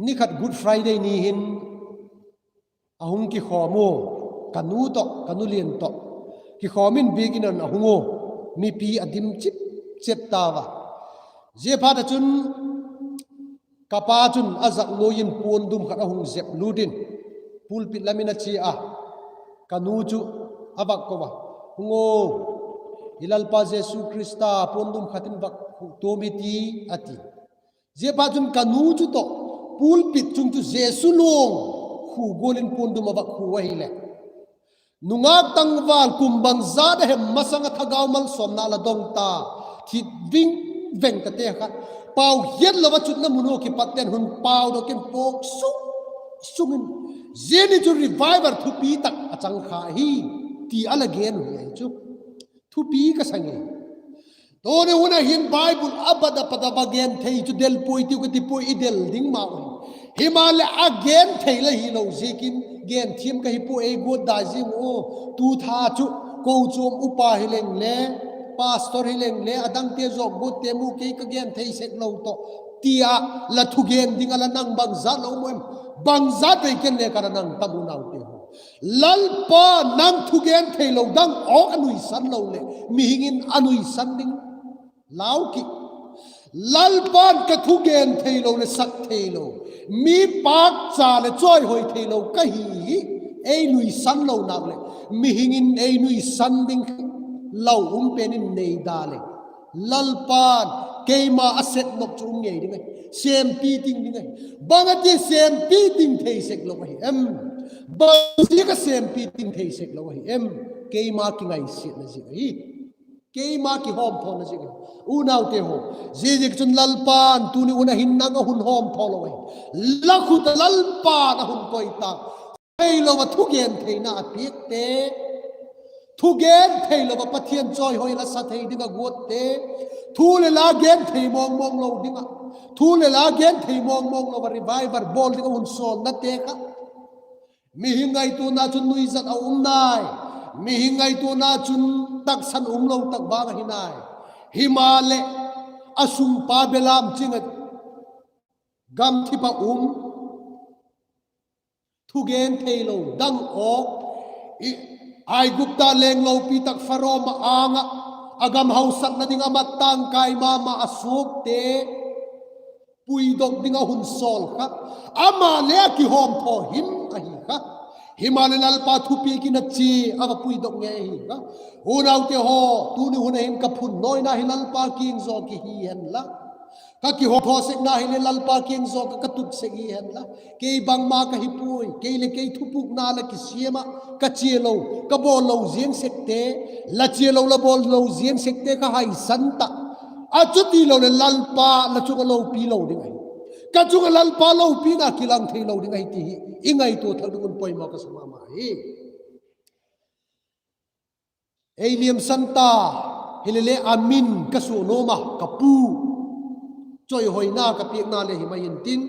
ni khat Good Friday ni hin a hung kikhawm u, ka nu tawh, ka nu Lian tawh kikhawm in biakin ah a hung u, mipi a dim chip chep tau a. Ziaphat ah chun ka pa chun a zak nuai in puandum khat a hung zep lût in, pulpit lam in a chia a, ka nu chu a vak ko a, Hung u, i Lalpa Jesu Khrista puandum khat in vak khu tuam hi ti, a ti. Ziaphat chun ka nu chu tawh pulpit chung chu Jesu luang khu gual in puandum a vak khu ahileh, nungâk tangval kum bangzat a hem masang ah thagau malsawmna la dong ta, thip ving veng tate kha, pau hiat lo a chutna mun ua kipat ten hun pau dok in pawk sung sung in, zia ni chu revival thupi tak a chang kha hi, ti a la gen uh hi ahi chu. Thupi ka sa ngei. Tuni hun ah hin Bible a bat a pat a va gen thei chu del puai tiu ka ti puai, i del ding ma u hi. Himaleh a gen thei la hilo ziakin gen thiam ka hi pua, ei guat da ziang u. Tu tha chu kochuam upa hi leng le, pastor hi leng le, a dangte zawk guatte mu kei ka gen thei sek lo tawh, ti a la thugen ding a la nang bangzat lo mu em? Bangzat vei ken le ka la nang tam unaute haw. Lalpa nang thugen theilo dang awk a nuisan lo leh mihing in a nuisan ding lau ki. Lalpa'n ka thugen theilo leh sak theilo, mi pâkcha leh chawihoi theilo ka hi hi ei nuisan lo nak leh, mihing in ei nuisan ding kha lau um pen in nei da leh, Lalpa'n keima a sep nop chu um ngei ding ahi, sêmpi ting ding ahi. Bang a ti sêmpi ting thei sek lo ahi em? Bang ziak a sêmpi ting thei sek lo ahi em? Keima kingaisiatna ziak ahi. Keima kihawmthawna ziak ahi. Unaute haw, ziaziakchun Lalpa'n tuni hun ah hin nang a hun hawmthaw lo ahi. La khut ah Lalpa'n a hun koi ta. Theilo ah thugen theina a piakte, thugen theilo ah Pathian chawihoi la sa thei ding a guatte, thu leh la gen thei mawng mawng lo ding ah, thu leh la gen thei mawng mawng lo ah revival bawl ding a hun sawlnate kha, mihing ngaituana chun nuizat a um nai, mihing ngaituana chun taksan um lo tak vang ahi nai. Himaleh, a sungpa belam ching ah gamthip ah um, thugen theilo dang awk, Aigupta leng lopi tak Pharaoh ma-âng ah a gam hausakna ding a mat tângkai ma ma a suakte puidok ding a hun sawl kha, ama le a kihawmthaw him ahi kha. Himaleh Lalpa thupiak in a chia a va puidok ngei ahi ka. Unaute haw, tuni hun a hin ka phun nawina hi Lalpa kiang zaw kihi hen la, ka kihothawsekna hileh Lalpa kiang zaw ka ka tut sek hi hen la, kei bangma ka hi puai, kei leh kei thupukna la kisiam ah ka chia lo, ka bawl lo ziang sekte, la chia lo la bawl lo ziang sekte ka haisan ta. A chuti lo leh Lalpa la chung ah lopi lo ding ahi, ka chung ah Lalpa lopina kilang theilo ding ahi ti hi i ngaitua thak ding un poimaw ka sa ma ma hi. Ei liamsan ta, hileleh a min ka sua nuam a, ka pu, chawihoina ka piakna le hi mai intin,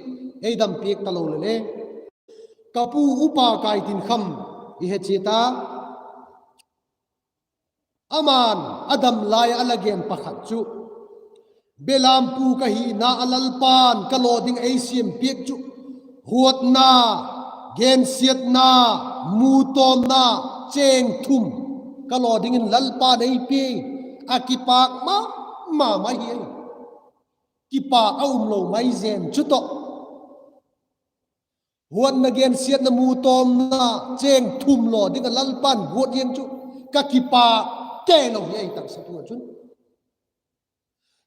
ei dam piak talo lele, ka pu Upa Kaitinkham i he chiat a, ama'n a dam lai ah a la gen pakhat chu, belampu ka hina ah Lalpa'n ka law ding ei siam piak chu, huatna, gensiatna, mutawmna, chêng thum ka law dingin Lalpa'n ei pia, a kipâk ma ma mai hi. Kipâk a umlo mai zen chu tawh, huatna, gensiatna, mutawmna, chêng thum law ding ah Lalpa'n guat ziang chu ka kipâk kei lo hi ei taksa tu ah chun.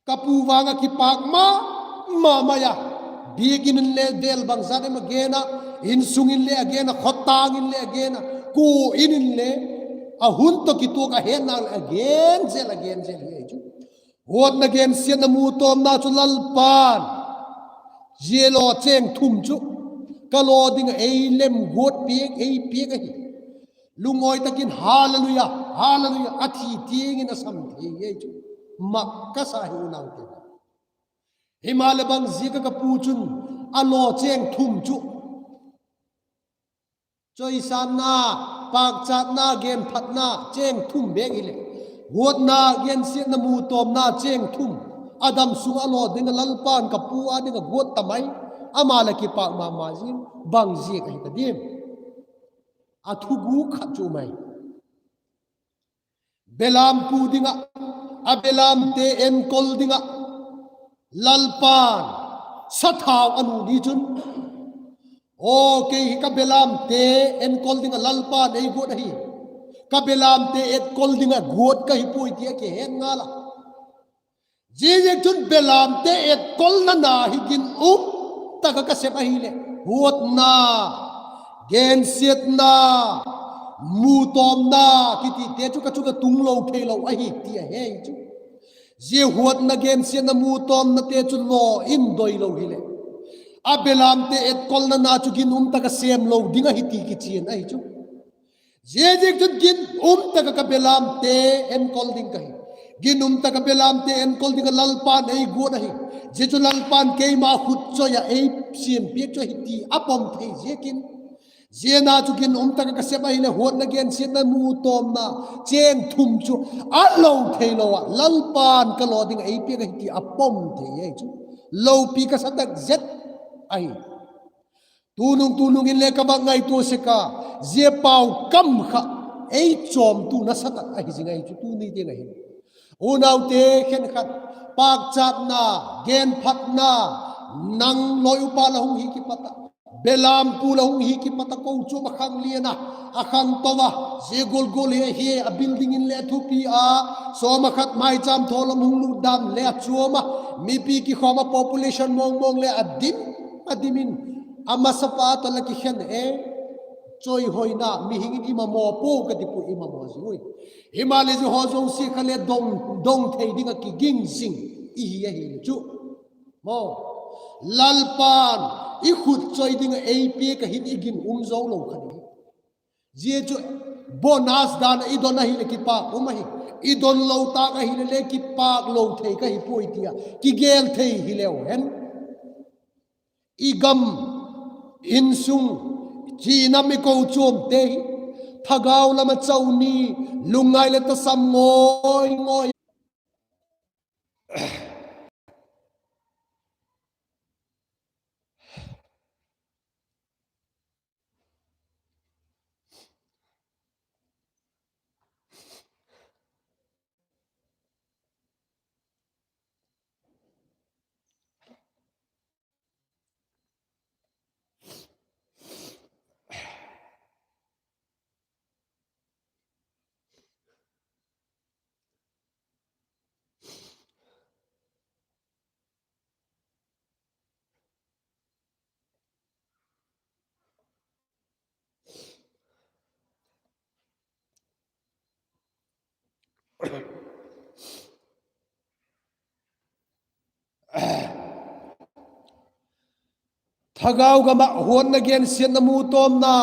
Ka pu vang ah kipâk ma ma mai a, biakin in le vêl bangzat em a gen a, insung in le a gen a, khawtâng in le a gen a, kua in in le a hun tawh kituak a hetna leh a gen zel, a gen zel hi ei chu. Huatna, gensiatna, mutawmna chu Lalpa'n zia law chêng thum chu ka law ding ah ei lem guat piak, ei piak ahi. Lungawi tak in Hallelujah, Hallelujah a thi tiang in a sam thei ei chu. Mak ka sa hi unaute. Himaleh bang ziak ah ka pu chun a law chêng thum chu chawisâtna, pâkchatna, genphatna chêng thum bêk hileh, huatna, gensiatna, mutawmna chêng thum a dam sung ah a law ding ah Lalpa'n ka pu â ding ah guat ta mai, ama leh kipâk ma ma ziang. Bang ziak ahi ta diam? A thuguk khat chu mai. Belampu ding ah, a belamte enkol ding ah Lalpa'n sathau a nu ni chun, aw, kei hi ka belamte enkol ding ah Lalpa'n ei guat ahi, ka belamte etkol ding ah guat ka hi puai ti a kihen ngal a. Ziaziakchun belamte etkolna na hi ginum tak ah ka sep ahileh, huatna, gensiatna, mutawmna kitite chu ka chung ah tunglo theilo ahi ti a he hi chu. Zia huatna, gensiatna, mutawmnate chu law in doilo hileh, a belamte etkolna na chu ginum tak ah sêm lo ding ahi ti kichian ahi chu. Ziaziakchun ginum tak ah ka belamte enkol ding ka hi. Ginum tak ah belamte enkol ding ah Lalpa'n ei guat ahi. Zia chu Lalpa'n keima khut chawi ah ei siam piak chu ahi ti a pom thei ziakin, zia na chu ginum tak ah ka sep ahileh, huatna, gensiatna, mutawmna chêng thum chu a lo theilo ah Lalpa'n ka law ding ah ei piak ahi ti a pom thei ahi chu. Lopi ka sa tak zet ahi. Tunung tunung in le ka bang ngaitua sek a, zia pau kam kha ei chawmtu nasa tak ahi zing ahi chu tuni tiang ahi. Unaute, khenkhat pâkchatna, genphatna, nang lawi upa la hung hi kipat a, belampu la hung hi kipat a, kochuam a khang lian a, a khang to a, zia gual gual hi hi a building in le a thupi a, sawm ah khat maichâm thawlam hung lut dan le a chuam a, mipi kikhawm a, population mawngmawng le a dim, a dim in, a masapa tawh la kikhen e, chawihoina mihing in i mamaw pua ka ti pua, i mamaw zing ui. Himaleh zia haw zosia kha le dong, dong thei ding ah kiging zing i hi ahi chu. Maw, Lalpa'n i khut chawi ding ah ei piak ah hin i ginum zo lo kha ding. Zia chu bonus dan ah i don ahileh kipâk um ahi. I don lo tâk ahileh le kipâk lo thei ka hi puai ti a kigel thei hileu hen. I gam, insung, chinam, i kochuamte hi thagau lam ah chau ni, lungngai leh tasam ngawi ngawi Thagau gam ah huatna, gensiatna, mu tawmna,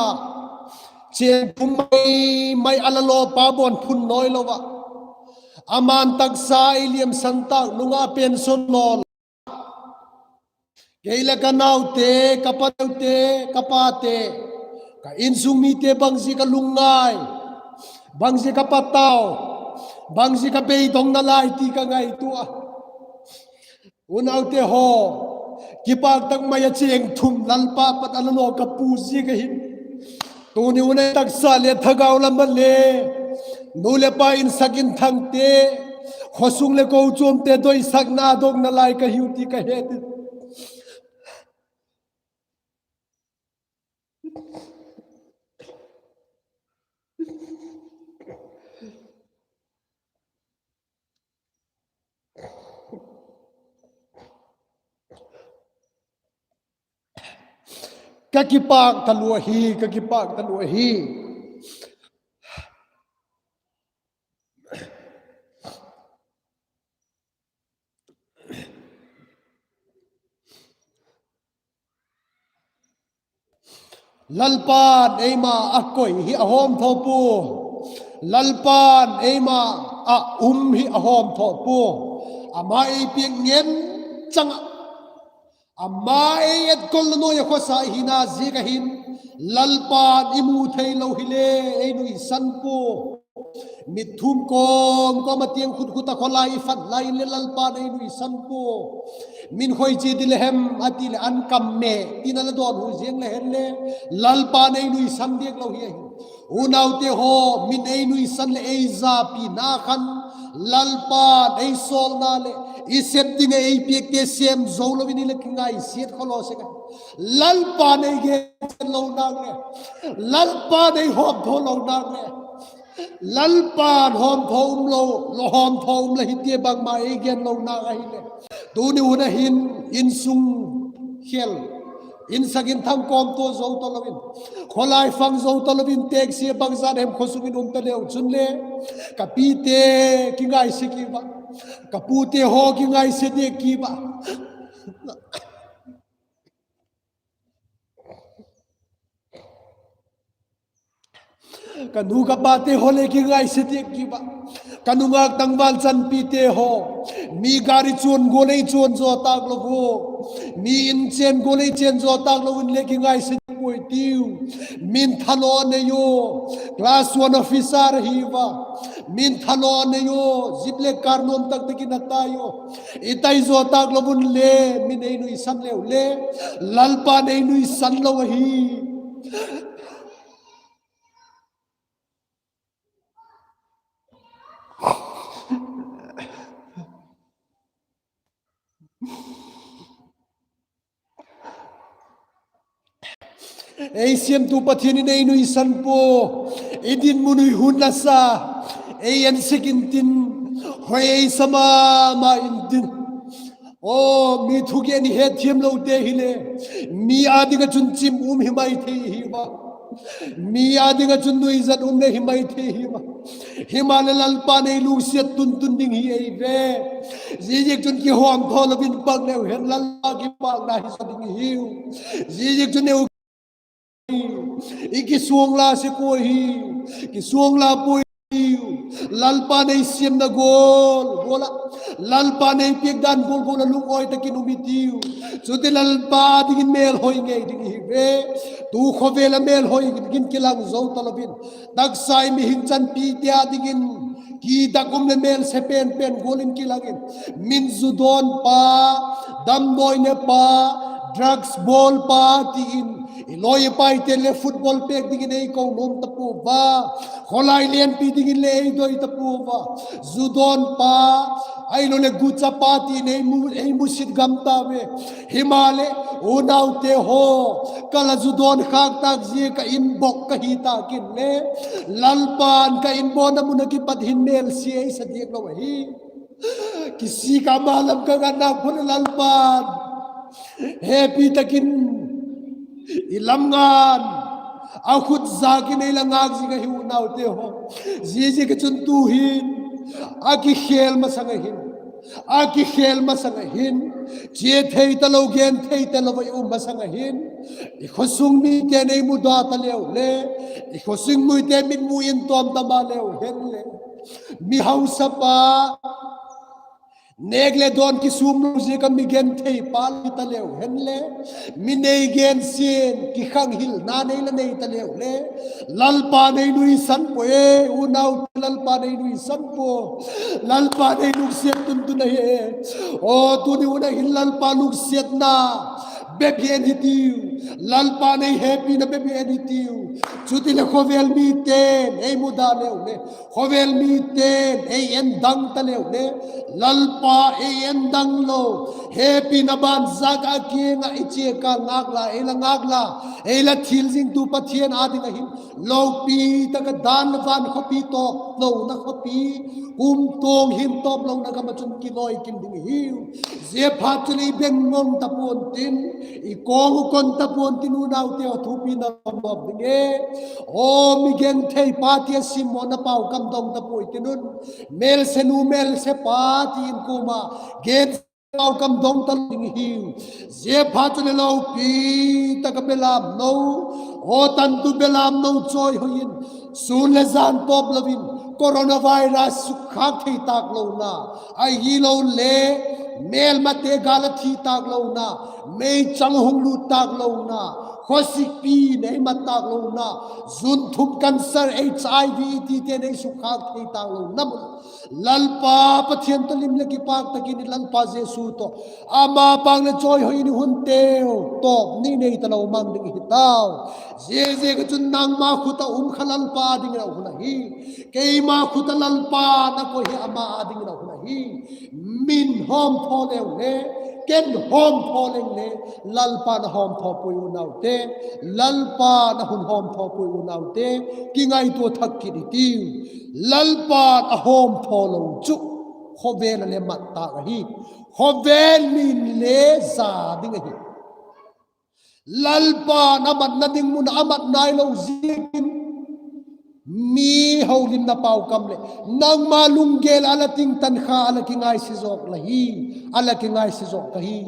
chêng thum mai mai a la lawpa bawn phun nawi lo ah, ama'n taksa ei liamsan tâk nung ah pension law la, kei leh ka naute, ka paneute, ka pate, ka insung mite bangziak a lungngai, bangziak a patau, bangziak a beidong nalai ti ka ngaitua a. Unaute haw, kipâk tak mai a chêng thum Lalpa pat a la law ka pu ziak ahi. Tuni un ei taksa leh thagau lam ah le, nu leh pa, insak inthangte, khawsung leh kochuamte doisakna a dong nalai ka hiu ti ka het in. Ka kipâk talua hi, ka kipâk talua hi. Lalpa'n eima a koi hi a hawmthaw pua. Lalpa'n eima ah um hi a hawmthaw pua. Ama ei piak ngen chang ah, ama ei etkolna nuai ah khawsa hina ziak ahin, Lalpa'n i mu theilo hile ei nuisan pua. Mitthum kawm kawm a tiang khut khut ah khawlai i phat lai inle Lalpa'n ei nuisan pua. Min khoi chia di le hem a ti leh an kam me tin a la dawnhu ziang le hen le, Lalpa'n ei nuisan diak lo hi ahi. Unaute haw, min ei nuisan leh ei zapina khan, Lalpa'n ei sawlna leh i sep ding ah ei piakte sêm zo lo in i la kingaisiat khawlaw sek a. Lalpa'n ei genlo nak le, Lalpa'n ei hawmthaw lo nak le, Lalpa'n hawmthaw umlo, lo hawmthaw um la hi tia bangma ei genlo nak ahileh, tuni hun a hin insung khel, insak inthang kawmtua zo talo in, khawlai pang zo talo in, teksia bangzat hem khawsung in um ta leu chun le, ka pite kingaise ki va, ka pute haw kingaise diak ki va. Ka nu ka pate haw le kingaise diak ki va. Ka nungak tangval chanpite haw, mi gari chuan gual ei chuan zaw tâk lo ua, mi in chên gual ei chên zaw tâk lo in le kingaise diak puai tiu. Min thalaw nei u, class one officer ahi va, min thalaw nei u, zip le kâr nuam tak tak in a tai u, i tai zaw tâk lo un le, min ei nuisan leu le, Lalpa'n ei nuisan lo ahi. Ei siamtu Pathian in ei nuisan pua, i dinmun ui hun nasa, ei en sek intin, hoi ei sa ma ma intin. Aw, mi thugen i hetthiamlote hile, mi â ding ah chun chim um hi mai thei hi va, mi â ding ah chun nuizat um le hi mai thei hi va. Himaleh Lalpa'n ei lungsiat tun tun ding hi ei ve. Ziaziakchun kihawmthaw lo in pang leu hen Lalpa kipâkna hi sa ding hiu. Ziaziakchun eu, i kisuang la sek ua hi, kisuang la puai hiu. Lalpa'n ei siamna gual gual ah, Lalpa'n ei piak dan gual gual ah lungawi tak in um i tiu. Chuti Lalpa dingin mêlhoi ngei ding hi ve. Tu khawvel ah mêlhoi dingin kilang zo talo in, taksa i mihing chanpite â dingin kidak um leh mêlse pen pen gual in kilang in, min zu dawnpa, damdawi nepa, drugs bawlpa ti in, i lawi i paite'n le football pêk dingin ei ko nuam ta pua va, khawlai lianpi dingin le ei doi ta pua va. Zu dawnpa, ahiloleh guchapa ti in ei mu, ei musit gam ta ve. Himaleh, unaute haw, ka la zu dawn khâk tâk ziak ah inbawk ka hi tâk inle, Lalpa'n ka inbawkna mun ah kipat hin mêlsia ei sa diak lo ahi. Kisik a ma lam ka ngatna phat leh Lalpa'n hepi tak in i lam nga'n a khut zâk in ei la ngâk zing ahi unaute haw. Ziaziakchun tu'hin a kikhêl masang ahin, a kikhêl masang ahin, chia thei talo, gen thei talo a i um masang ahin, i khawsung mite'n ei muda taleu le, i khawsung mite mitmu in tawm ta maleu hen le, mi hausapa, nêk leh dawn kisûm lo ziak a mi gentheipa hi taleu hen le, mi nei gensia'n kikhanghilna nei la nei taleu le, Lalpa'n ei nuisan pua e, unaute, Lalpa'n ei nuisan pua. Lalpa'n ei lungsiat tuntun ahi. Aw, tuni hun ah hin Lalpa lungsiatna bep hi en hitiu. Lalpa'n ei hepina bep hi en hitiu. Chutileh khawvel mite'n ei muda leu le, khawvel mite'n ei en dang taleu le, Lalpa ei en dang lo, hepina banzak a kiang ah i chia kâl ngâk la, ei la ngâk la, ei la thil zingtu Pathian â ding ah hin lopi tak ah dan le van khawpi, tawp lona khawpi, kumtuang hin tawp lona gam ah chun kilawi kim ding i hiu. Ziaphat chun i beng ngong ta pua'n tin, i kawng u kon ta pua'n tin, unaute, a thupi na lawm ding e. Aw, mi gentheipa ti a simmawna pau kam dong ta puai tin un, mêlse nu, mêlse pa ti in kuama gen pau kam dong talo ding i hiu. Ziaphat chun i lopi tak ah belamno, aw, tantu belamno chawihoi in, sûn leh jan tawp lo in coronavirus sukkhâk thei tâk lona, ahilole mêlmate gâl a thi tâk lona, meichang hung lût tâk lona, khawsikpi nei mat tâk lona, zunthum cancer, HIV tite nei sukkhâk thei tâk lona mun, Lalpa Pathian tawh lim leh kipâk tak in i Lalpa Jesu tawh, ama pâng leh chawihoi in i hunteu tawp ni nei talo mang ding i hi tau. Ziaziak ah chun nangma khut ah um kha Lalpa dingin a hun ahi. Keima khut ah Lalpa'n a koi hi, ama â dingin a hun ahi. Min hawmthaw leu le, ken hawmthaw leng le, Lalpa'n a hawmthaw puai unaute, Lalpa'n a hun hawmthaw puai unaute, kingaitua thak kit i tiu. Lalpa'n a hawmthaw lo chu khawvel ah le mat tâk ahi. Khawvel min le za ding ahi. Lalpa'n a matna ding mun ah a mat nailo ziakin, mi holimna pau kam leh nangma lunggel a la tingtan kha a la kingaise zawk la hi, a la kingaise zawk ka hi.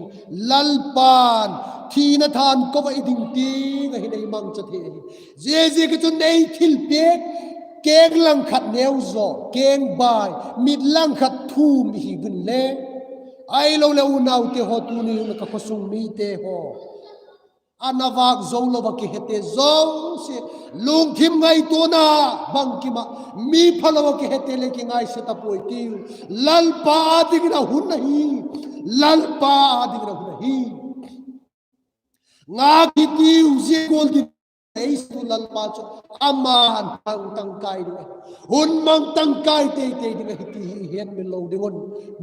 Lalpa'n thina than ko ah i ding tiang ahi, nei mangcha thei ahi. Ziaziak ah chun ei thilpiak keng langkhat neu zaw, keng bai, mit langkhat thum i hi vun le, ahiloleh unaute haw, tuni hun ka khawsung mite haw, a na vâk zo lo ah kihete zosia, lungthim ngaituana bangkim ah mi phalo ah kihete le kingaise ta puai tiu. Lalpa â dingin a hun ahi. Lalpa â dingin a hun ahi. Ngâk i tiu, zia gual ding ei situ Lalpa chu, ama'n mangtang kai ding ahi. Hun mangtang kai tei tei ding ahi ti hi i hetmil lo ding un,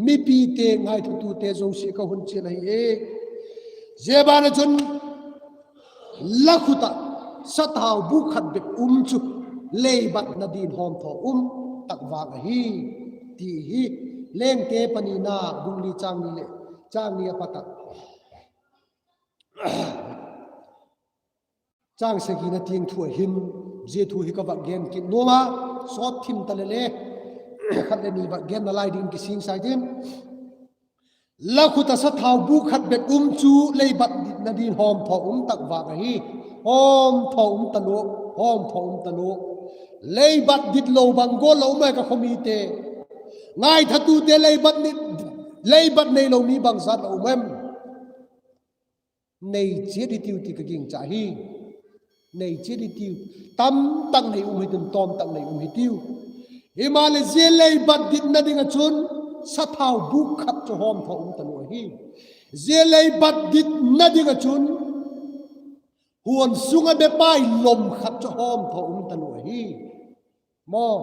mipite, ngaithatute zosia ka hun chial ahi e. Zia ban ah chun, la khut ah sathau bûk khat bep um chu leibatna ding hawmthaw um tak vang ahi, ti hi. Lengte panina bung li châng ni leh châng ni a pat ah, châng sagina tiang thu ah hin zia thu hi ka vak gen kit nuam a, sawt thim ta le le, khat leh ni vak genna lai dingin kisingsa i tin. La khut ah sathau bûk khat bep um chu leibat ditna ding hawmthaw um tak vang ahi. Hawmthaw um talua, hawmthaw um talua. Leibat dit lo bang gual la um ai ka khawmite? Ngaithatute, leibat nei, leibat neilo mi bangzat la um em? Nei chiat i tiu ti ka gingcha hi. Nei chiat i tiu. Tamtak nei um hitin, tawmtak nei um hitiu. Himaleh zia leibat ditna ding ah chun sathau bûk khat chu hawmthaw um talua ahi. Zia leibat ditna ding ah chun huan sung ah bepai lom khat chu hawmthaw um talua ahi. Maw,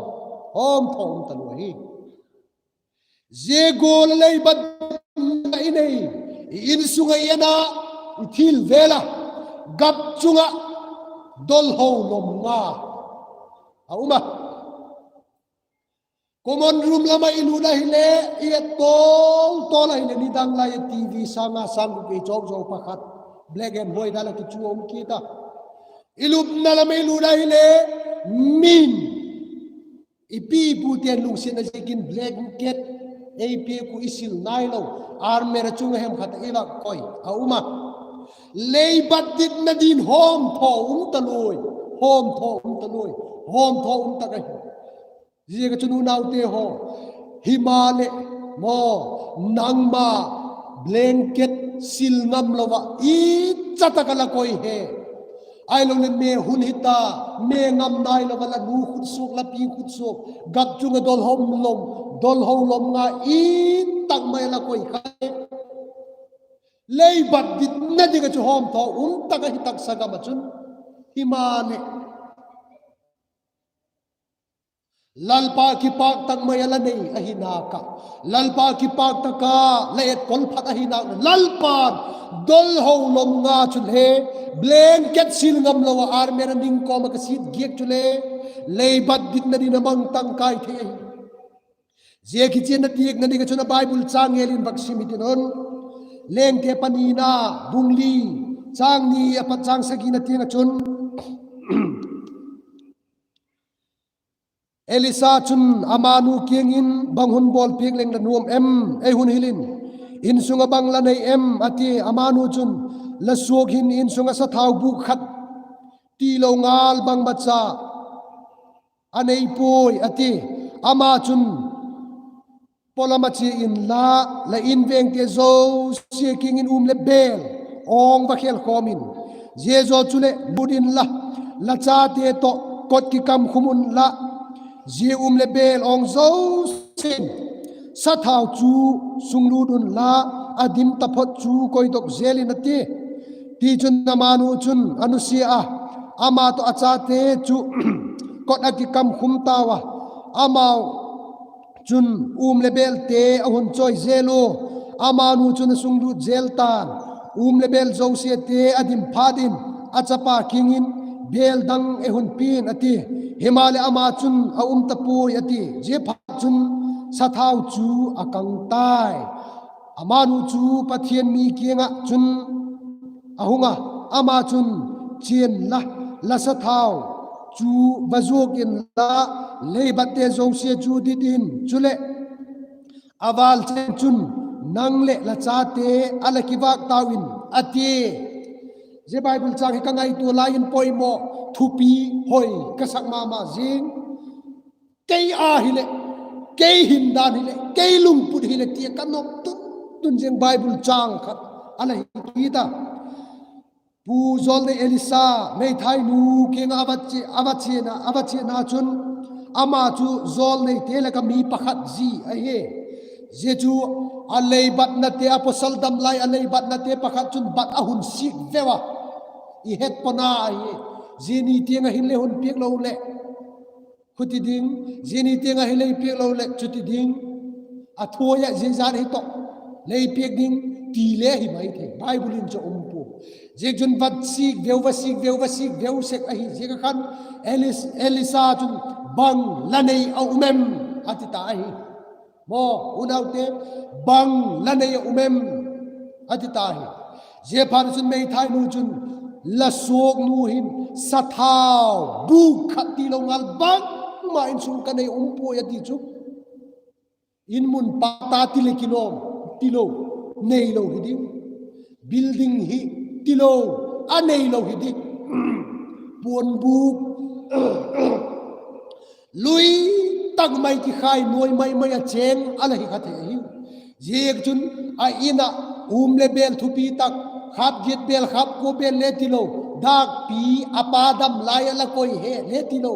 hawmthaw um talua ahi. Zia gual a leibat i nei, i insung ah i en a, i thil vêl ah, gap chung ah dolho lom nga a um a. Common room lam ah i lut ahile, i et tawl tawl ahile, nidang lai a TV sâng nga sâng guk ei chawk zo pakhat, black and white a la kichu a um kit a. I lupna lam ah i lut ahile, min I pi pute'n lungsiatna ziakin blanket ei piak uh i sil nailo, armor a chung a hem khat ah i vak koi a um a. Lei bat ditna dingin hawmthaw um ta lui, hawmthaw um ta lui, hawmthaw um tak ahi. Ziak ah chun unaute haw, himaleh maw, nangma blanket sil ngamlo ah i cha tak ah la koi he. Ahiloleh me hun hita, me ngam nailo ah la nu khutsuak, la pi khutsuak, gam chung ah dol hom lom, dol ho lom nga i tak mai la koi kha e. Lei bat ditna ding ah chu hawmthaw um tak ahi taksa gam ah chun. Himaleh Lalpa kipâk tak mai ah la nei ahi nak ah, Lalpa kipâk tak a la etkol phat ahi nak leh, Lalpa'n dol ho lom nga chule, blanket sil ngamlo ah armor a ning kawm ah ka sit giak chule, lei bat ditna dingin a mangtang kai thei ahi. Zia kichianna piakna ding ah chun a Bible châng ngel in vak sim hitin un. Lengte panina, bung li, châng ni a pat châng sagina tiang ah chun, Elisa chun ama nu kiang in, Bang hun bawl piak leng la nuam em? Ei hun hil in, insung ah bang la nei em? a tia. Ama nu chun, La suak hin insung ah sathau bûk khat tilo ngal bangmacha a nei puai, a ti. Ama chun, Pawlam ah chia inla, la invengte zosia kiang in um leh bêl awng va khêl khawm in; zia zaw chuleh lut inla, la chate tawh kot kikam khum unla, zia um leh bêl awng zosia'n sathau chu sunglut unla, a dim taphot chu koidok zel in, a ti. Tichun, ama nu chun a nusia a, ama tawh a chate chu kot ah kikam khum tau a, amau chun um leh bêlte a hun chawi zel ua, ama nu chun a sunglut zel ta'n, um leh bêl zosiate a dim phat in, a chapa kiang in, Bêl dang ei hun pia'n, a ti. Himaleh, ama chun, A um ta puai, a ti. Ziaphatchun, sathau chu a kang tai. Ama nu chu Pathian mi kiang ah chun a hung a, ama chun, Chia inla, la sathau chu va zuak inla, leibatte zosia chu dit in; chuleh, a val chen chun nang leh la chate a la kivâk tau in, a tia. Zia Bible châng hi ka ngaitua lai in poimaw, thupi, hoi ka sak ma ma zing. Kei a hileh, kei hindan hileh, kei lungput hileh ti a ka nop tun tun ziang Bible châng khat a la hi kit a. Pu jawlnei Elisa meithainu kiang ah a va chia, a va chiana, a va chiana chun, ama chu jawlneite lak ah mi pakhat zi ahi. Zia chu a leibatnate, a pawsal dam lai a leibatnate pakhat chun bat a hun sik veu a, i het pawna ahi. Zia ni tiang ah hin lei hun piak lo leh, khuti ding, zia ni tiang ah hin lei piak lo leh chuti ding. A thuai ah zia zan hi tawh lei piak ding ti le hi mai thei, Bible in chu um pua. Ziakchun va sik veu, va sik veu, va sik veu sek ahi ziak ah khan Elis-, Elisa chun, Bang la nei a um em? a ti ta ahi. Maw, unaute, Bang la nei a um em? a ti ta hi. Ziaphat chun meithainu chun, La suaknu hin sathau bûk khat tilo ngal bangma insung ka nei um puai, a ti chu. In mun pa ta ti leh kilawm, tilo, neilo hi ding. Building hi, tilo, a neilo hi ding. Puanbûk lui tak mai kikhai nuai mai mai a chêng a la hi kha thei ahiu. Ziakchun, a in ah um leh bêl thupi tak, khâp giat bêl, khâp kua bêl le tilo, dâkpi a pa dam lai ah la koi he le tilo,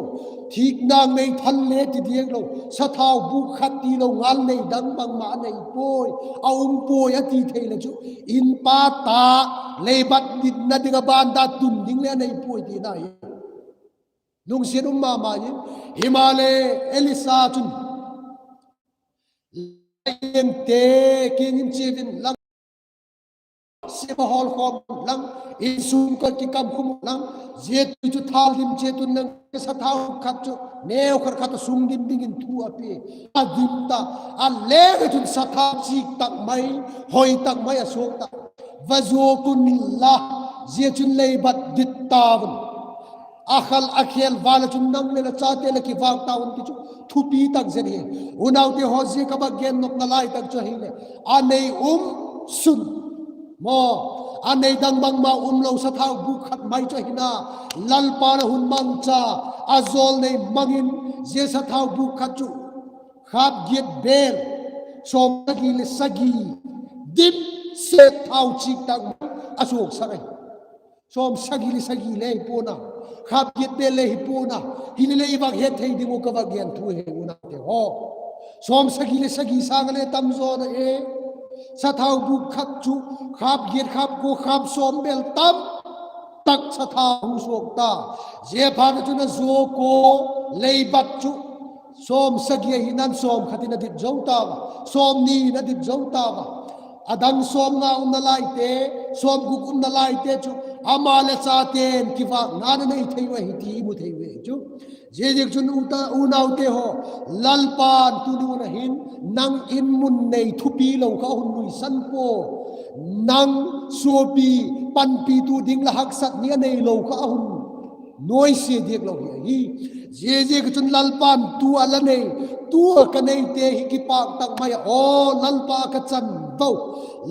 thikna meithal le ti diak lo, sathau bûk khat tilo ngal nei dang bangma a nei puai, a um puai a ti thei le chu, in pa ta, leibat ditna ding ah ban da tun ding le a nei puai tina hi. Lungsiat um ma ma in, himaleh Elisa chun, Lengte kiang in chia inlang, sep a hawl khawm inlang, insung kot kikam khum inlang, zia ti chu thâl dim chiat unlang, sathau khat chu neu khat khat a sung dim dingin thu a pia. A dim ta, a leng ah chun sathau chik tak mai, hoi tak mai a suak ta. Va zuak unla, zia chun leibat dit tau in, a khal a khêl val ah chun nang leh la chate la kivâk tau in, ti chu thupi tak zet hi. Unaute haw, zia ka va gen nopna lai tak chu ahileh, a nei um sun maw, a nei dang bangma umlo sathau bûk khat mai chu ahi na, Lalpa'n a hun mangcha, a jawlnei mang in, zia sathau bûk khat chu khâp giat bêl sawmsagi leh sagi dim set thau chik tak mai a suaksak ahi. Sawmsagi leh sagi le hi pua'n a, khâp giat bêl le hi pua'n a, hileleh i vak het thei ding uh ka va gen thu hi unaute haw. Sawmsagi leh sagi sâng a le tam zaw na e. Sathau bûk khat chu khâp giat, khâp kua, khâp sawm bêl tam tak sathau hung suak ta. Ziaphatna chun a zuak ua, leibat chu sawmsagi ahi nan sawmkhat in a dit zo tau a, sawmni in a dit zo tau a. A dang sawmnga umna laite, sawmguk umna laite chu ama leh chate'n kivâkna a nei thei uh ahi ti i mu thei uh ahi chu. Ziaziakchun uta, unaute haw, Lalpa'n tuni hun a hin nang in mun nei thupi lo kha a hun nuisan pua. Nang suapi panpitu ding la haksat ni a neilo kha a hun nuaisia diak lo hi ahi. Ziaziakchun Lalpa'n tu a la nei, tu a ka neite hi kipâk tak mai ah, aw Lalpa ka chan vo,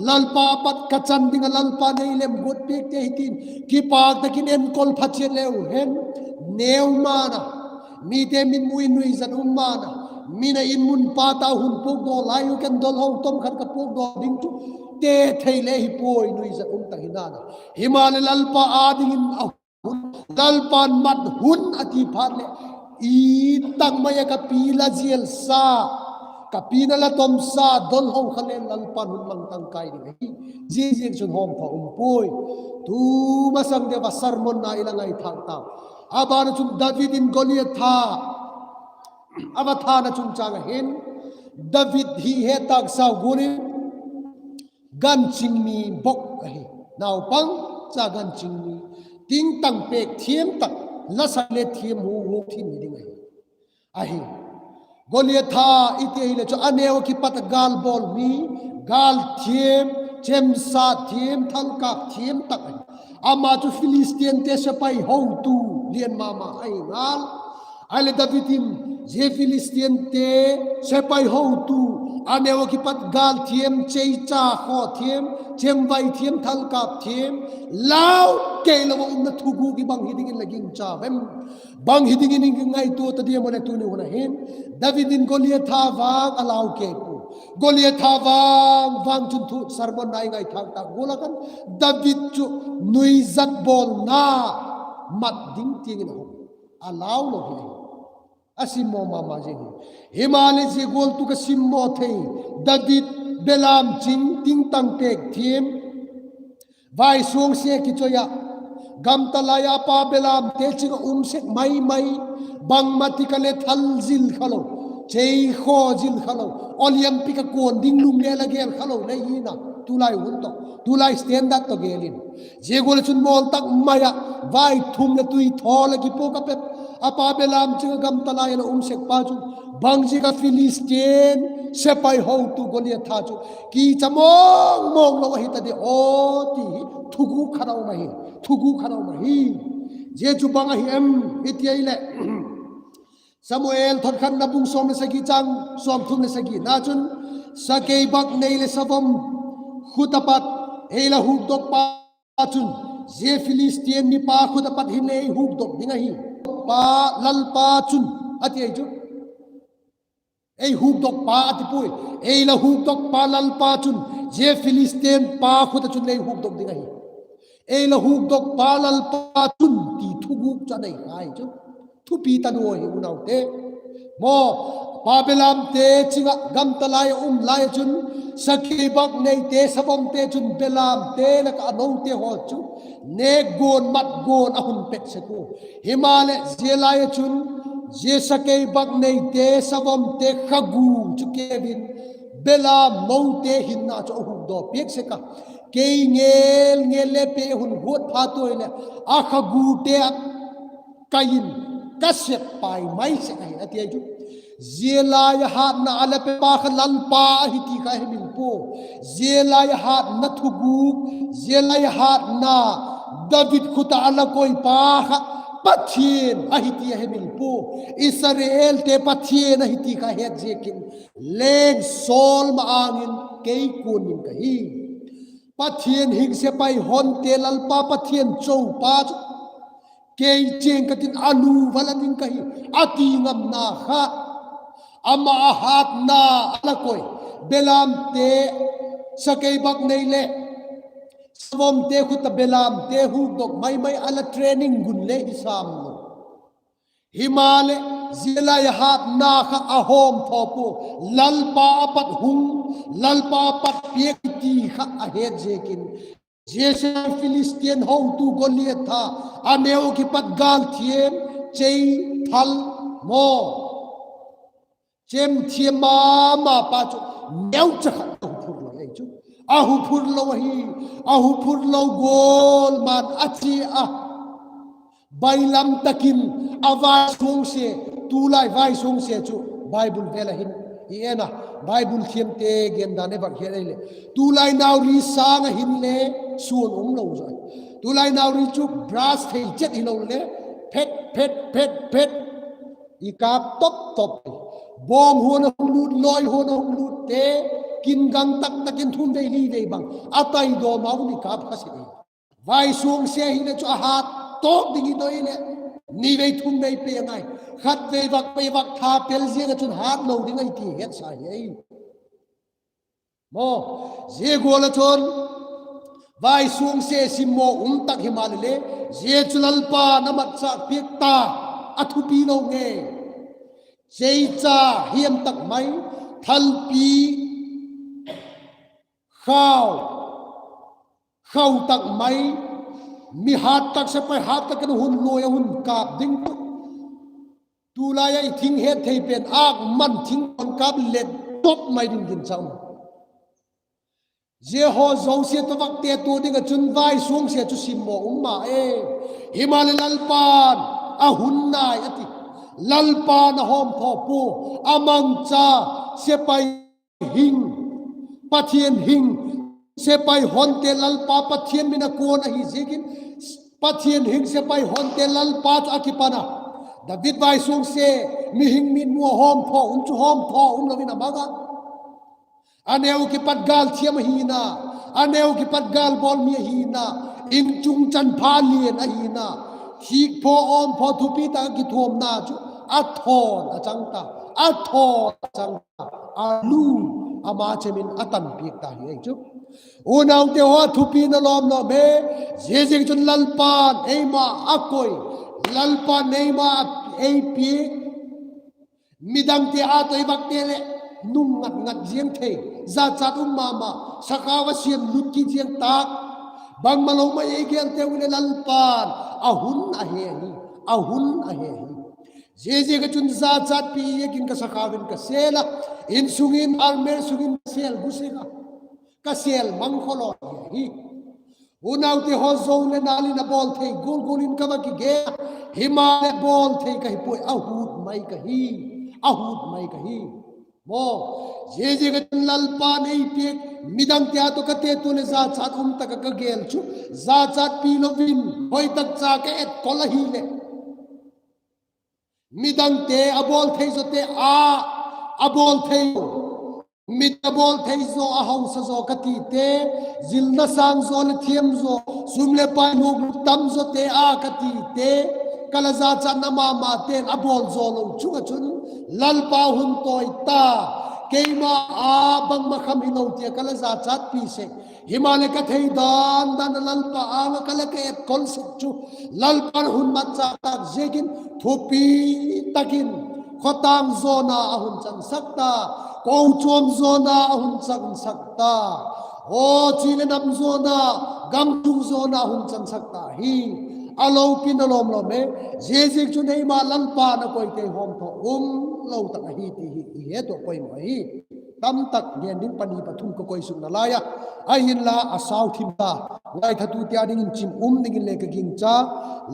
Lalpa pat ka chan ding ah Lalpa'n ei lem guat piakte hi tin kipâk tak in enkol pha chiat leu hen, neu man a, mite mitmu in nuizat um man a, min a in mun pa tau hun puakdaw lai uh ken dol ho tom khat ka puakdaw ding chu te thei le hi puai, nuizat um tak hi nan a. Himaleh Lalpa â dingin a hun, Lalpa'n mat hun a ti phat leh, i tak mai ah ka pi la zialsa, ka pi na la tomsa dol ho kha le Lalpa'n hun mang tang kai ding ahi. Ziaziakchun hawmpha um puai. Tu masang deu a sermon na i la ngaithâk tau. A ban ah chun David in Goliatha a va thâna chungchâng ah hin, David hi het tâk sau gual in, ganching mi bawk ahi. Naupang cha ganching mi, tingtang pêk thiam tak, la sak le thiam hu hu thiam hi ding ahi. Ahi, Goliatha i ti ahileh chu a neu ah kipat a gâl bawl mi, gâl thiam, chemsa thiam, thalkâp thiam tak ahi. Ama chu Philistiante sepai hotu lian ma ma ahi ngal. Ahileh David in zia Philistiante sepai hotu, a neu ah kipat gâl thiam, cheicha khaw thiam, chemvai thiam, thalkâp thiam, lau kei lo ah umna thuguk hi bang hi dingin la gingcha vem? Bang hi dingin i ngaitua ta diam? Ahileh tuni hun a hin David in Goliatha vang a lau kei pua. Goliatha vang vang chun thu sermon na i ngaithâk tâk gual ah khan David chu nuizat bawlna mat ding tiang in a hung, a lau lo hi ahi. A simmaw ma ma zing hi. Himaleh zia gual tu ka simmaw thei, David belam ching, tingtang pêk thiam, vaisuangsia kichoi ah, gamtalai ah a pa belamte ching ah um sek mai mai, bangma ti kha le thal zil kha lo, chei khaw zil kha lo, Olympic a kuan ding lum le la gel kha lo le hi na, tulai hun tawh, tulai standard tawh gel in. Zia gual ah chun mawl tak mai ah vaithum leh tui thawl ah kipuak a pet, a pa belam ching ah gamtalai ah la um sek pa chu, bangziak ah Philistine sepai hotu Goliatha chu kicha mawng mawng lo ahi ta di aw ti hi thuguk khat a um ahi, thuguk khat a um ahi. Zia chu bang ahi em i ti ahileh, Samuel thotkhatna bung sawm leh sagi chang sawmthum leh sagina chun, sakeibaknei leh savom khut ah pat ei la hukdokpa chun, zia Philistine mipa khut ah pat hin ei hukdok ding ahi. Pa, Lalpa chun, a ti ahi chu. Ei hukdokpa a ti puai. Ei la hukdokpa Lalpa chun, zia Philistine pa khut ah chun lei hukdok ding ahi. Ei la hukdokpa Lalpa chun ti thuguk chu a nei kha hi chu. Thupi talua hi unaute. Maw, pa belamte ching ah gamtalai a um lai ah chun, sakeibakneite savomte chun belamte lak ah a note haw chu nêk guan mat guan a hun pet sek ua. Himaleh zia lai ah chun, zia sakeibakneite savomte khagu chu keu in, belam note hinna chu a hukdaw piak sek a. Kei ngel ngel le pe hun huat phat ua leh, a khagute ah kai in ka sep pai mai sek ahi, a ti ahi chu. Zia lai a hatna a la pepa kha Lalpa ahi ti kha hemil pua. Zia lai a hatna thuguk, zia lai a hatna David khut ah a la koipa kha Pathian ahi ti a hemil pua. Israelte Pathian ahi ti kha het ziakin, leng Saul ma-âng in kei kuan ding ka hi. Pathian hing sepai honte Lalpa Pathian choupa chu kei chêng ka tin a lu va la ding ka hi, a ti ngamna kha, ama a hatna a la koi, belamte, sakeibaknei leh savomte khut ah belamte hukdok mai mai a la training gun le hi sam lo. Himaleh, zia lai a hatna kha a hawmthaw pua, Lalpa a pat hung, Lalpa a pat piak ti kha a het ziakin, zia Philistine hotu Goliath a, a neu kipat gâl thiam, chei thal maw, chem thiam ma ma pa chu neucha khat a huphur lo ei chu. A huphur lo ahi, a huphur lo gual man a chia a. Bailam tak in a vaisuangsia, tulai vaisuangsia chu Bible vel ah hin i en a, Bible thiamte gendan i vak hiat ei leh, tulai nauri sâng ah hin le suan um lo zaw. Tulai nauri chu brass thei chet hilo le, phet phet phet phet i kâp top top, bawng huan a hung lût, lawi huan a hung lûtte, kin gang tak tak in thum vei li vei bang a tai dawm a hun i kâp kha sek ei. Vaisuangsia hileh chu a hat tawk ding i doi leh, ni vei thum vei pe ngai, khat vei vak pe vak tha pel ziang ah chun hat lo ding ahi ti hetsa hi ei. Maw, zia gual ah chun vaisuangsia simmaw um tak himaleh le, zia chu Lalpa'n a matchâk piak ta, a thupi lo ngei. Cheicha hiam tak mai, thalpi khau, khau tak mai, mi hat tak, sepai hat tak in hun luai a hun kâp ding chu, tulai ah i thing het thei pen âk man thing hun kâp let top mai ding ginchang. Zia haw zosia tawh vak tetua ding ah chun vaisuangsia chu simmaw um ma e. Himaleh Lalpa'n a hun nai a ti. Lalpa'n a hawmthaw pua, a mangcha, sepai hing, Pathian hing, sepai honte Lalpa Pathian min a kuan ahi ziakin, Pathian hing sepai honte Lalpa chu a kipan a. David vaisuangsia, mihing mitmu a hawmthaw um chu hawmthaw um lo in a mang a. A neu kipat gâl thiam ahina, a neu kipat gâl bawl mi ahina, inchung chanpha lian ahina, thikphaw awmphaw thupi tak a kithuamna chu a thawn a chang ta, a thawn a chang ta, a lu, ama chem in a tanpiak ta hi ei chu. Unaute haw, thupina lawm lawm e, ziaziakchun Lalpa'n eima a koi, Lalpa'n eima ei piak, midangte â tawh i vakte leh nung ngat ngat ziang thei, jachat um ma ma, sakhau a siam lut kit ziang tak, bangmalo mai ei gelte u leh Lalpa'n a hun a he hi, a hun a he hi. Ziaziakchun jachatpi ziakin ka sakhau in ka sel a, insung in almer sung in ka sel gu sek a, ka sel mang khawlaw hi. Unaute haw, zo leh nal in a bawl thei gual gual in ka va kigen a, himaleh bawl thei ka hi puai, a hut mai ka hi, a hut mai ka hi. Maw, ziaziakchun Lalpa'n ei piak, midangte â tawh ka tetua leh jachat um tak ah ka gel chu, jachatpi lo in hoi tak cha ka etkol ahileh, midangte a bawl thei zawte â a bawl thei, mi a bawl thei zaw, a hausa zaw ka tite, zilna sâng zaw leh thiam zaw, sum leh pai luk tam zawte â ka tite, ka la jachatna ma mate'n a bawl zaw lo chung ah chun, Lalpa hun tawi ta, keima â bangma kham hilo ti a ka la jachatpi sek, himaleh ka thei dan dan a Lalpa âng ah ka la ka etkol sek chu, Lalpa'n hun matchâk tâk ziakin thupi tak in khawtâng zawna a hun chansak ta, kochuam zawna a hun chansak ta, aw chi leh nam zawna, gam chung zawna a hun chansak ta hi. A lopina lawm lawm e, ziaziakchun eima Lalpa'n a koite hawmthaw um lo tak ahi ti hi i het uh a poimaw ahi. Tamtak gen ding pani pathum ka koisukna lai a, ahinla a sau thim ta, ngaithatute â dingin chim um dingin le ka gingcha.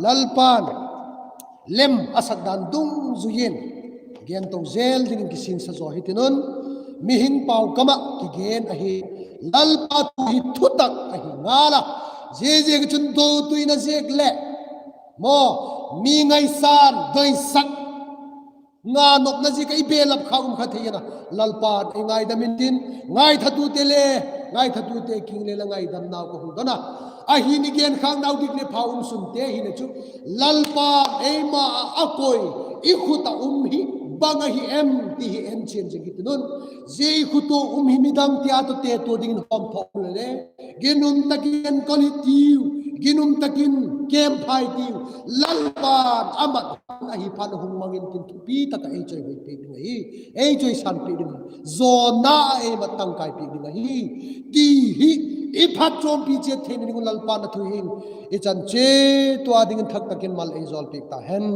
Lalpa'n lem a sak dan dungzui in gen to zel dingin kisinsa zaw hitin un, mihing pau kam ah kigen ahi. Lalpa thu hi thutak ahi ngal a, ziaziakchun do tuina ziak leh, maw, mi ngaisan doisak, nga nopna ziak a i belap kha um kha thei in a, Lalpa'n ei ngaidam intin, ngaithatute le, ngaithatute kiang le la ngaidamnau ka hung don a. Ahi'n i genkhâknau dik leh pha um sunte hile chu, Lalpa'n eima ah a koi, i khut ah um hi bang ahi em ti hi enchian zing hitin un. Zia i khut ua um hi midangte a tawh tetua dingin hawmthaw um le le, ginum tak in enkol hitiu, ginum tak in kemphai tiu, Lalpa'n a mat ahi phat a hung mang intin thupi tak ah ei chawihoi piak ding ahi, ei chawisan piak ding ahi, zawna a ei mat tangkai piak ding ahi, ti hi i phatchuampi chiat theina ding un Lalpa'n a thu hin i chan chiat ua dingin thak tak in mal ei jawlpiak ta hen.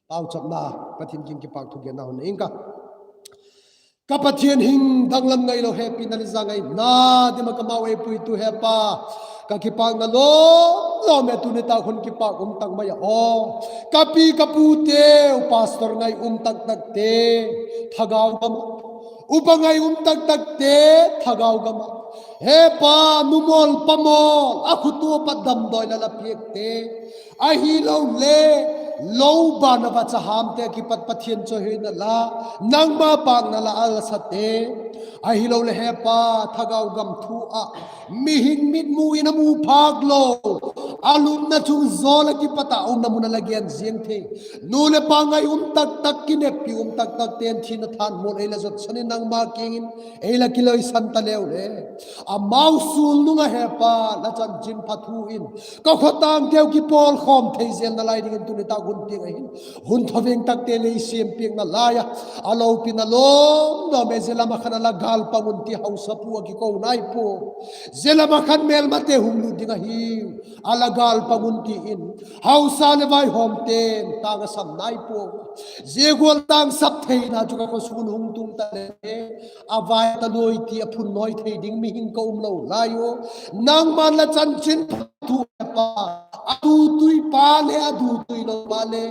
Pauchapna, Pathian kiang kipâk thugenna hun nei ing ka. Ka Pathian hing, danglam ngailo, hepina le zangaina dim ah kamau ei puitu Hepa, ka kipâkna lawm lawm e, tuni tak hun kipâk um tak mai a aw. Ka pi ka puteu pastor ngai um tak takte thagau gam ah, upa ngai um tak takte thagau gam ah, Hepa, nu mawl pa mawl a khut ua pat damdawi la la piakte, ahilole lo ban a vacha hamte kipat Pathian chawihoina la nangma pâkna la a la sate, ahilole Hepa, thagau gam thu ah mihing mitmu in a mu phâk lo, a lupna chung zawl ah kipat ah a umna mun a la gen ziang thei, nu leh pa ngai um tak tak, kineppi um tak takte'n thina thanmual ei la zotsan in nangma kiang in ei la kiloisan ta leu le, amau sulnung ah Hepa, la chanchinpha thu in ka khawtangteu kipawlkhawm thei zelna lai dingin tuni tak hun tiang ah hin hun thaveng takte lei siam piakna lai a, a lopina lawm lawm e, zia lam ah khan a la gâlpang un ti hausapu a kiko nai pua, zia lam ah khan mêlmate hung lut ding ahiu, a la gâlpang un ti in hausa leh vaihawmte'n tâng a sam nai pua. Zia gual tâng sap theina chu ka khawsung un hung tung ta le, a vai ta nuai ti a phun nawi thei ding mihing ka um lo lai u, nangma'n la chanchinpha thu Hepa, a dutui pa le a dutui lo pa le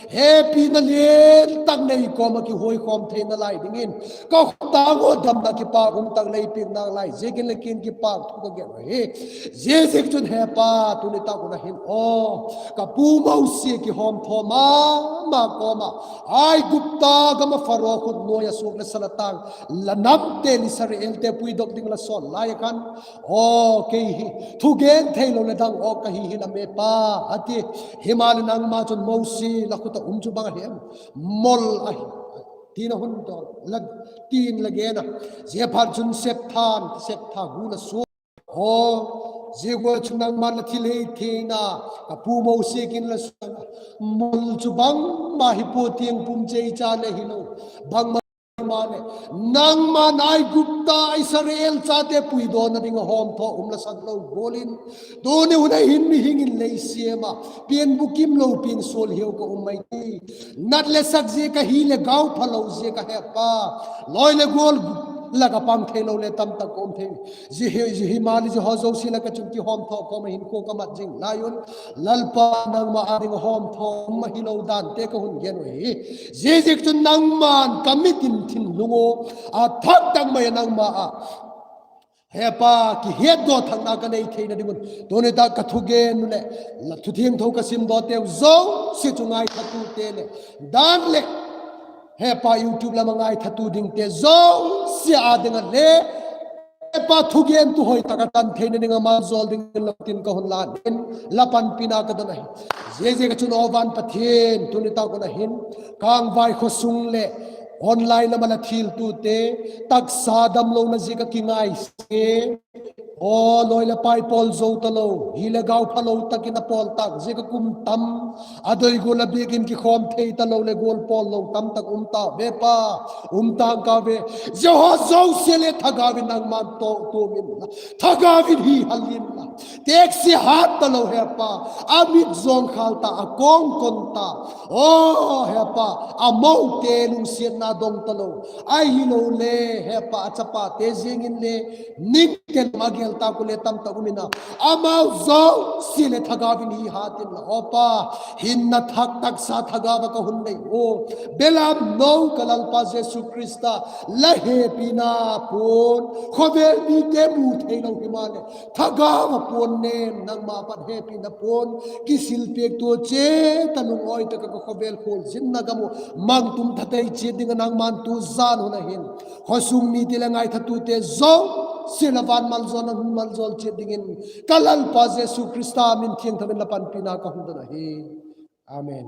hepina lian tak nei kawm ah kihuaikhawm theina lai dingin ka khawtang ua damna kipâk um tak lei piak nalai ziakin le kiang kipâk thu ka gen ahi. Ziaziakchun Hepa, tuni tak hun ah hin aw, ka pu Mosi kihawmthaw ma ma kawm ah Aigupta gam ah Pharaoh khut nuai ah suak leh sal ah tâng, la namte Israelte puidok ding la sawl lai ah khan, aw, kei hi thugen theilo leh dang awk ka hi hi lam e Pa, a ti. Himaleh nangma chun Mosi, la khut ah um chu bang ahi em? Mol ahi, ti'n a hun dawn, ti'n la gen a. Ziaphatchun septha'n, septha gu la suak. Aw, zia gual chun nangma'n la thilhei theina, ka pu Mosi kiang in la suak a, mol chu bangma hi pua, tiang pum chei cha le hilo, bangma maleh, nangma'n Aigupta Israel chate puidawna ding ah hawmthaw um la sak lo gual in, tuni hun ah hin mihing in lei siam a, pian bukim lo, pian sual hiau ka um mai ti. Nat leh sak ziak ahi leh gau phalo ziak ah Hepa, lawi leh gual lak ah pang theilo le tamtak ka um thei. Zia hi, zia himaleh zia haw zosia lak ah chun kihawmthaw kawm ah hinkhua ka mat zing lai un, Lalpa, nangma â ding ah hawmthaw um ahilo dante ka hun gen u hi. Ziaziakchun nangma'n ka mit in thinlung ua, a thak tak mai ah nangma ah Hepa, kihetdaw thakna ka nei theina ding un tuni tak ka thugen u leh la thu thiangtho ka simdawteu zosia chu ngaithatute leh dan leh, Hepa, YouTube lam ah ngaithatu dingte zosia â ding ah le, Hepa, thugentu hoi tak a tan theina ding ah maljawl dingin la khut in ka hun lân in, la panpina ka don ahi. Ziaziak ah chun aw van Pathian, tuni tak hun ah hin Kângvai khaw sung leh online lam ah la thiltute, taksa damlona ziak ah kingaisia, aw, lawi leh pai pawl zo talo, hileh gau phalo tak in a pawl tâk ziak ah kum tam a doi gual a biak in kikhawm thei talo leh gual pawl lo tamtak um ta ve Pa, um tâng ka ve. Zia haw zosia leh thagau in nangma'n tawh tuam inla, thagau in hi hal inla, teksia hat talo Hepa, a mit zawngkhâl ta, a kawng kon ta, aw Hepa, a mote lungsiatna dong talo, ahilole Hepa, a chapate ziang inle ning tel ma gen tâk ule tam tak um in a, amau zosia leh thagau in hi hat inla, aw Pa, hinna thak taksa thagau ah ka hun nei u, belam no ka Lalpa Jesu Khrista, la hepina puan khawvel mite mu theilo himaleh thagau ah puan nem, nangma pat hepina puan kisil piaktua chiat a, lungawi tak ah ka khawvel khualzinna gam uh mang tum tha tei chiat ding ah nangma'n tu zan hun a hin khawsung mite leh ngaithatute zosia la van malzawlna hun malzawl chiat dingin ka Lalpa Jesu Khrista min thiangtho in la panpina ka hun don ahi. Amen.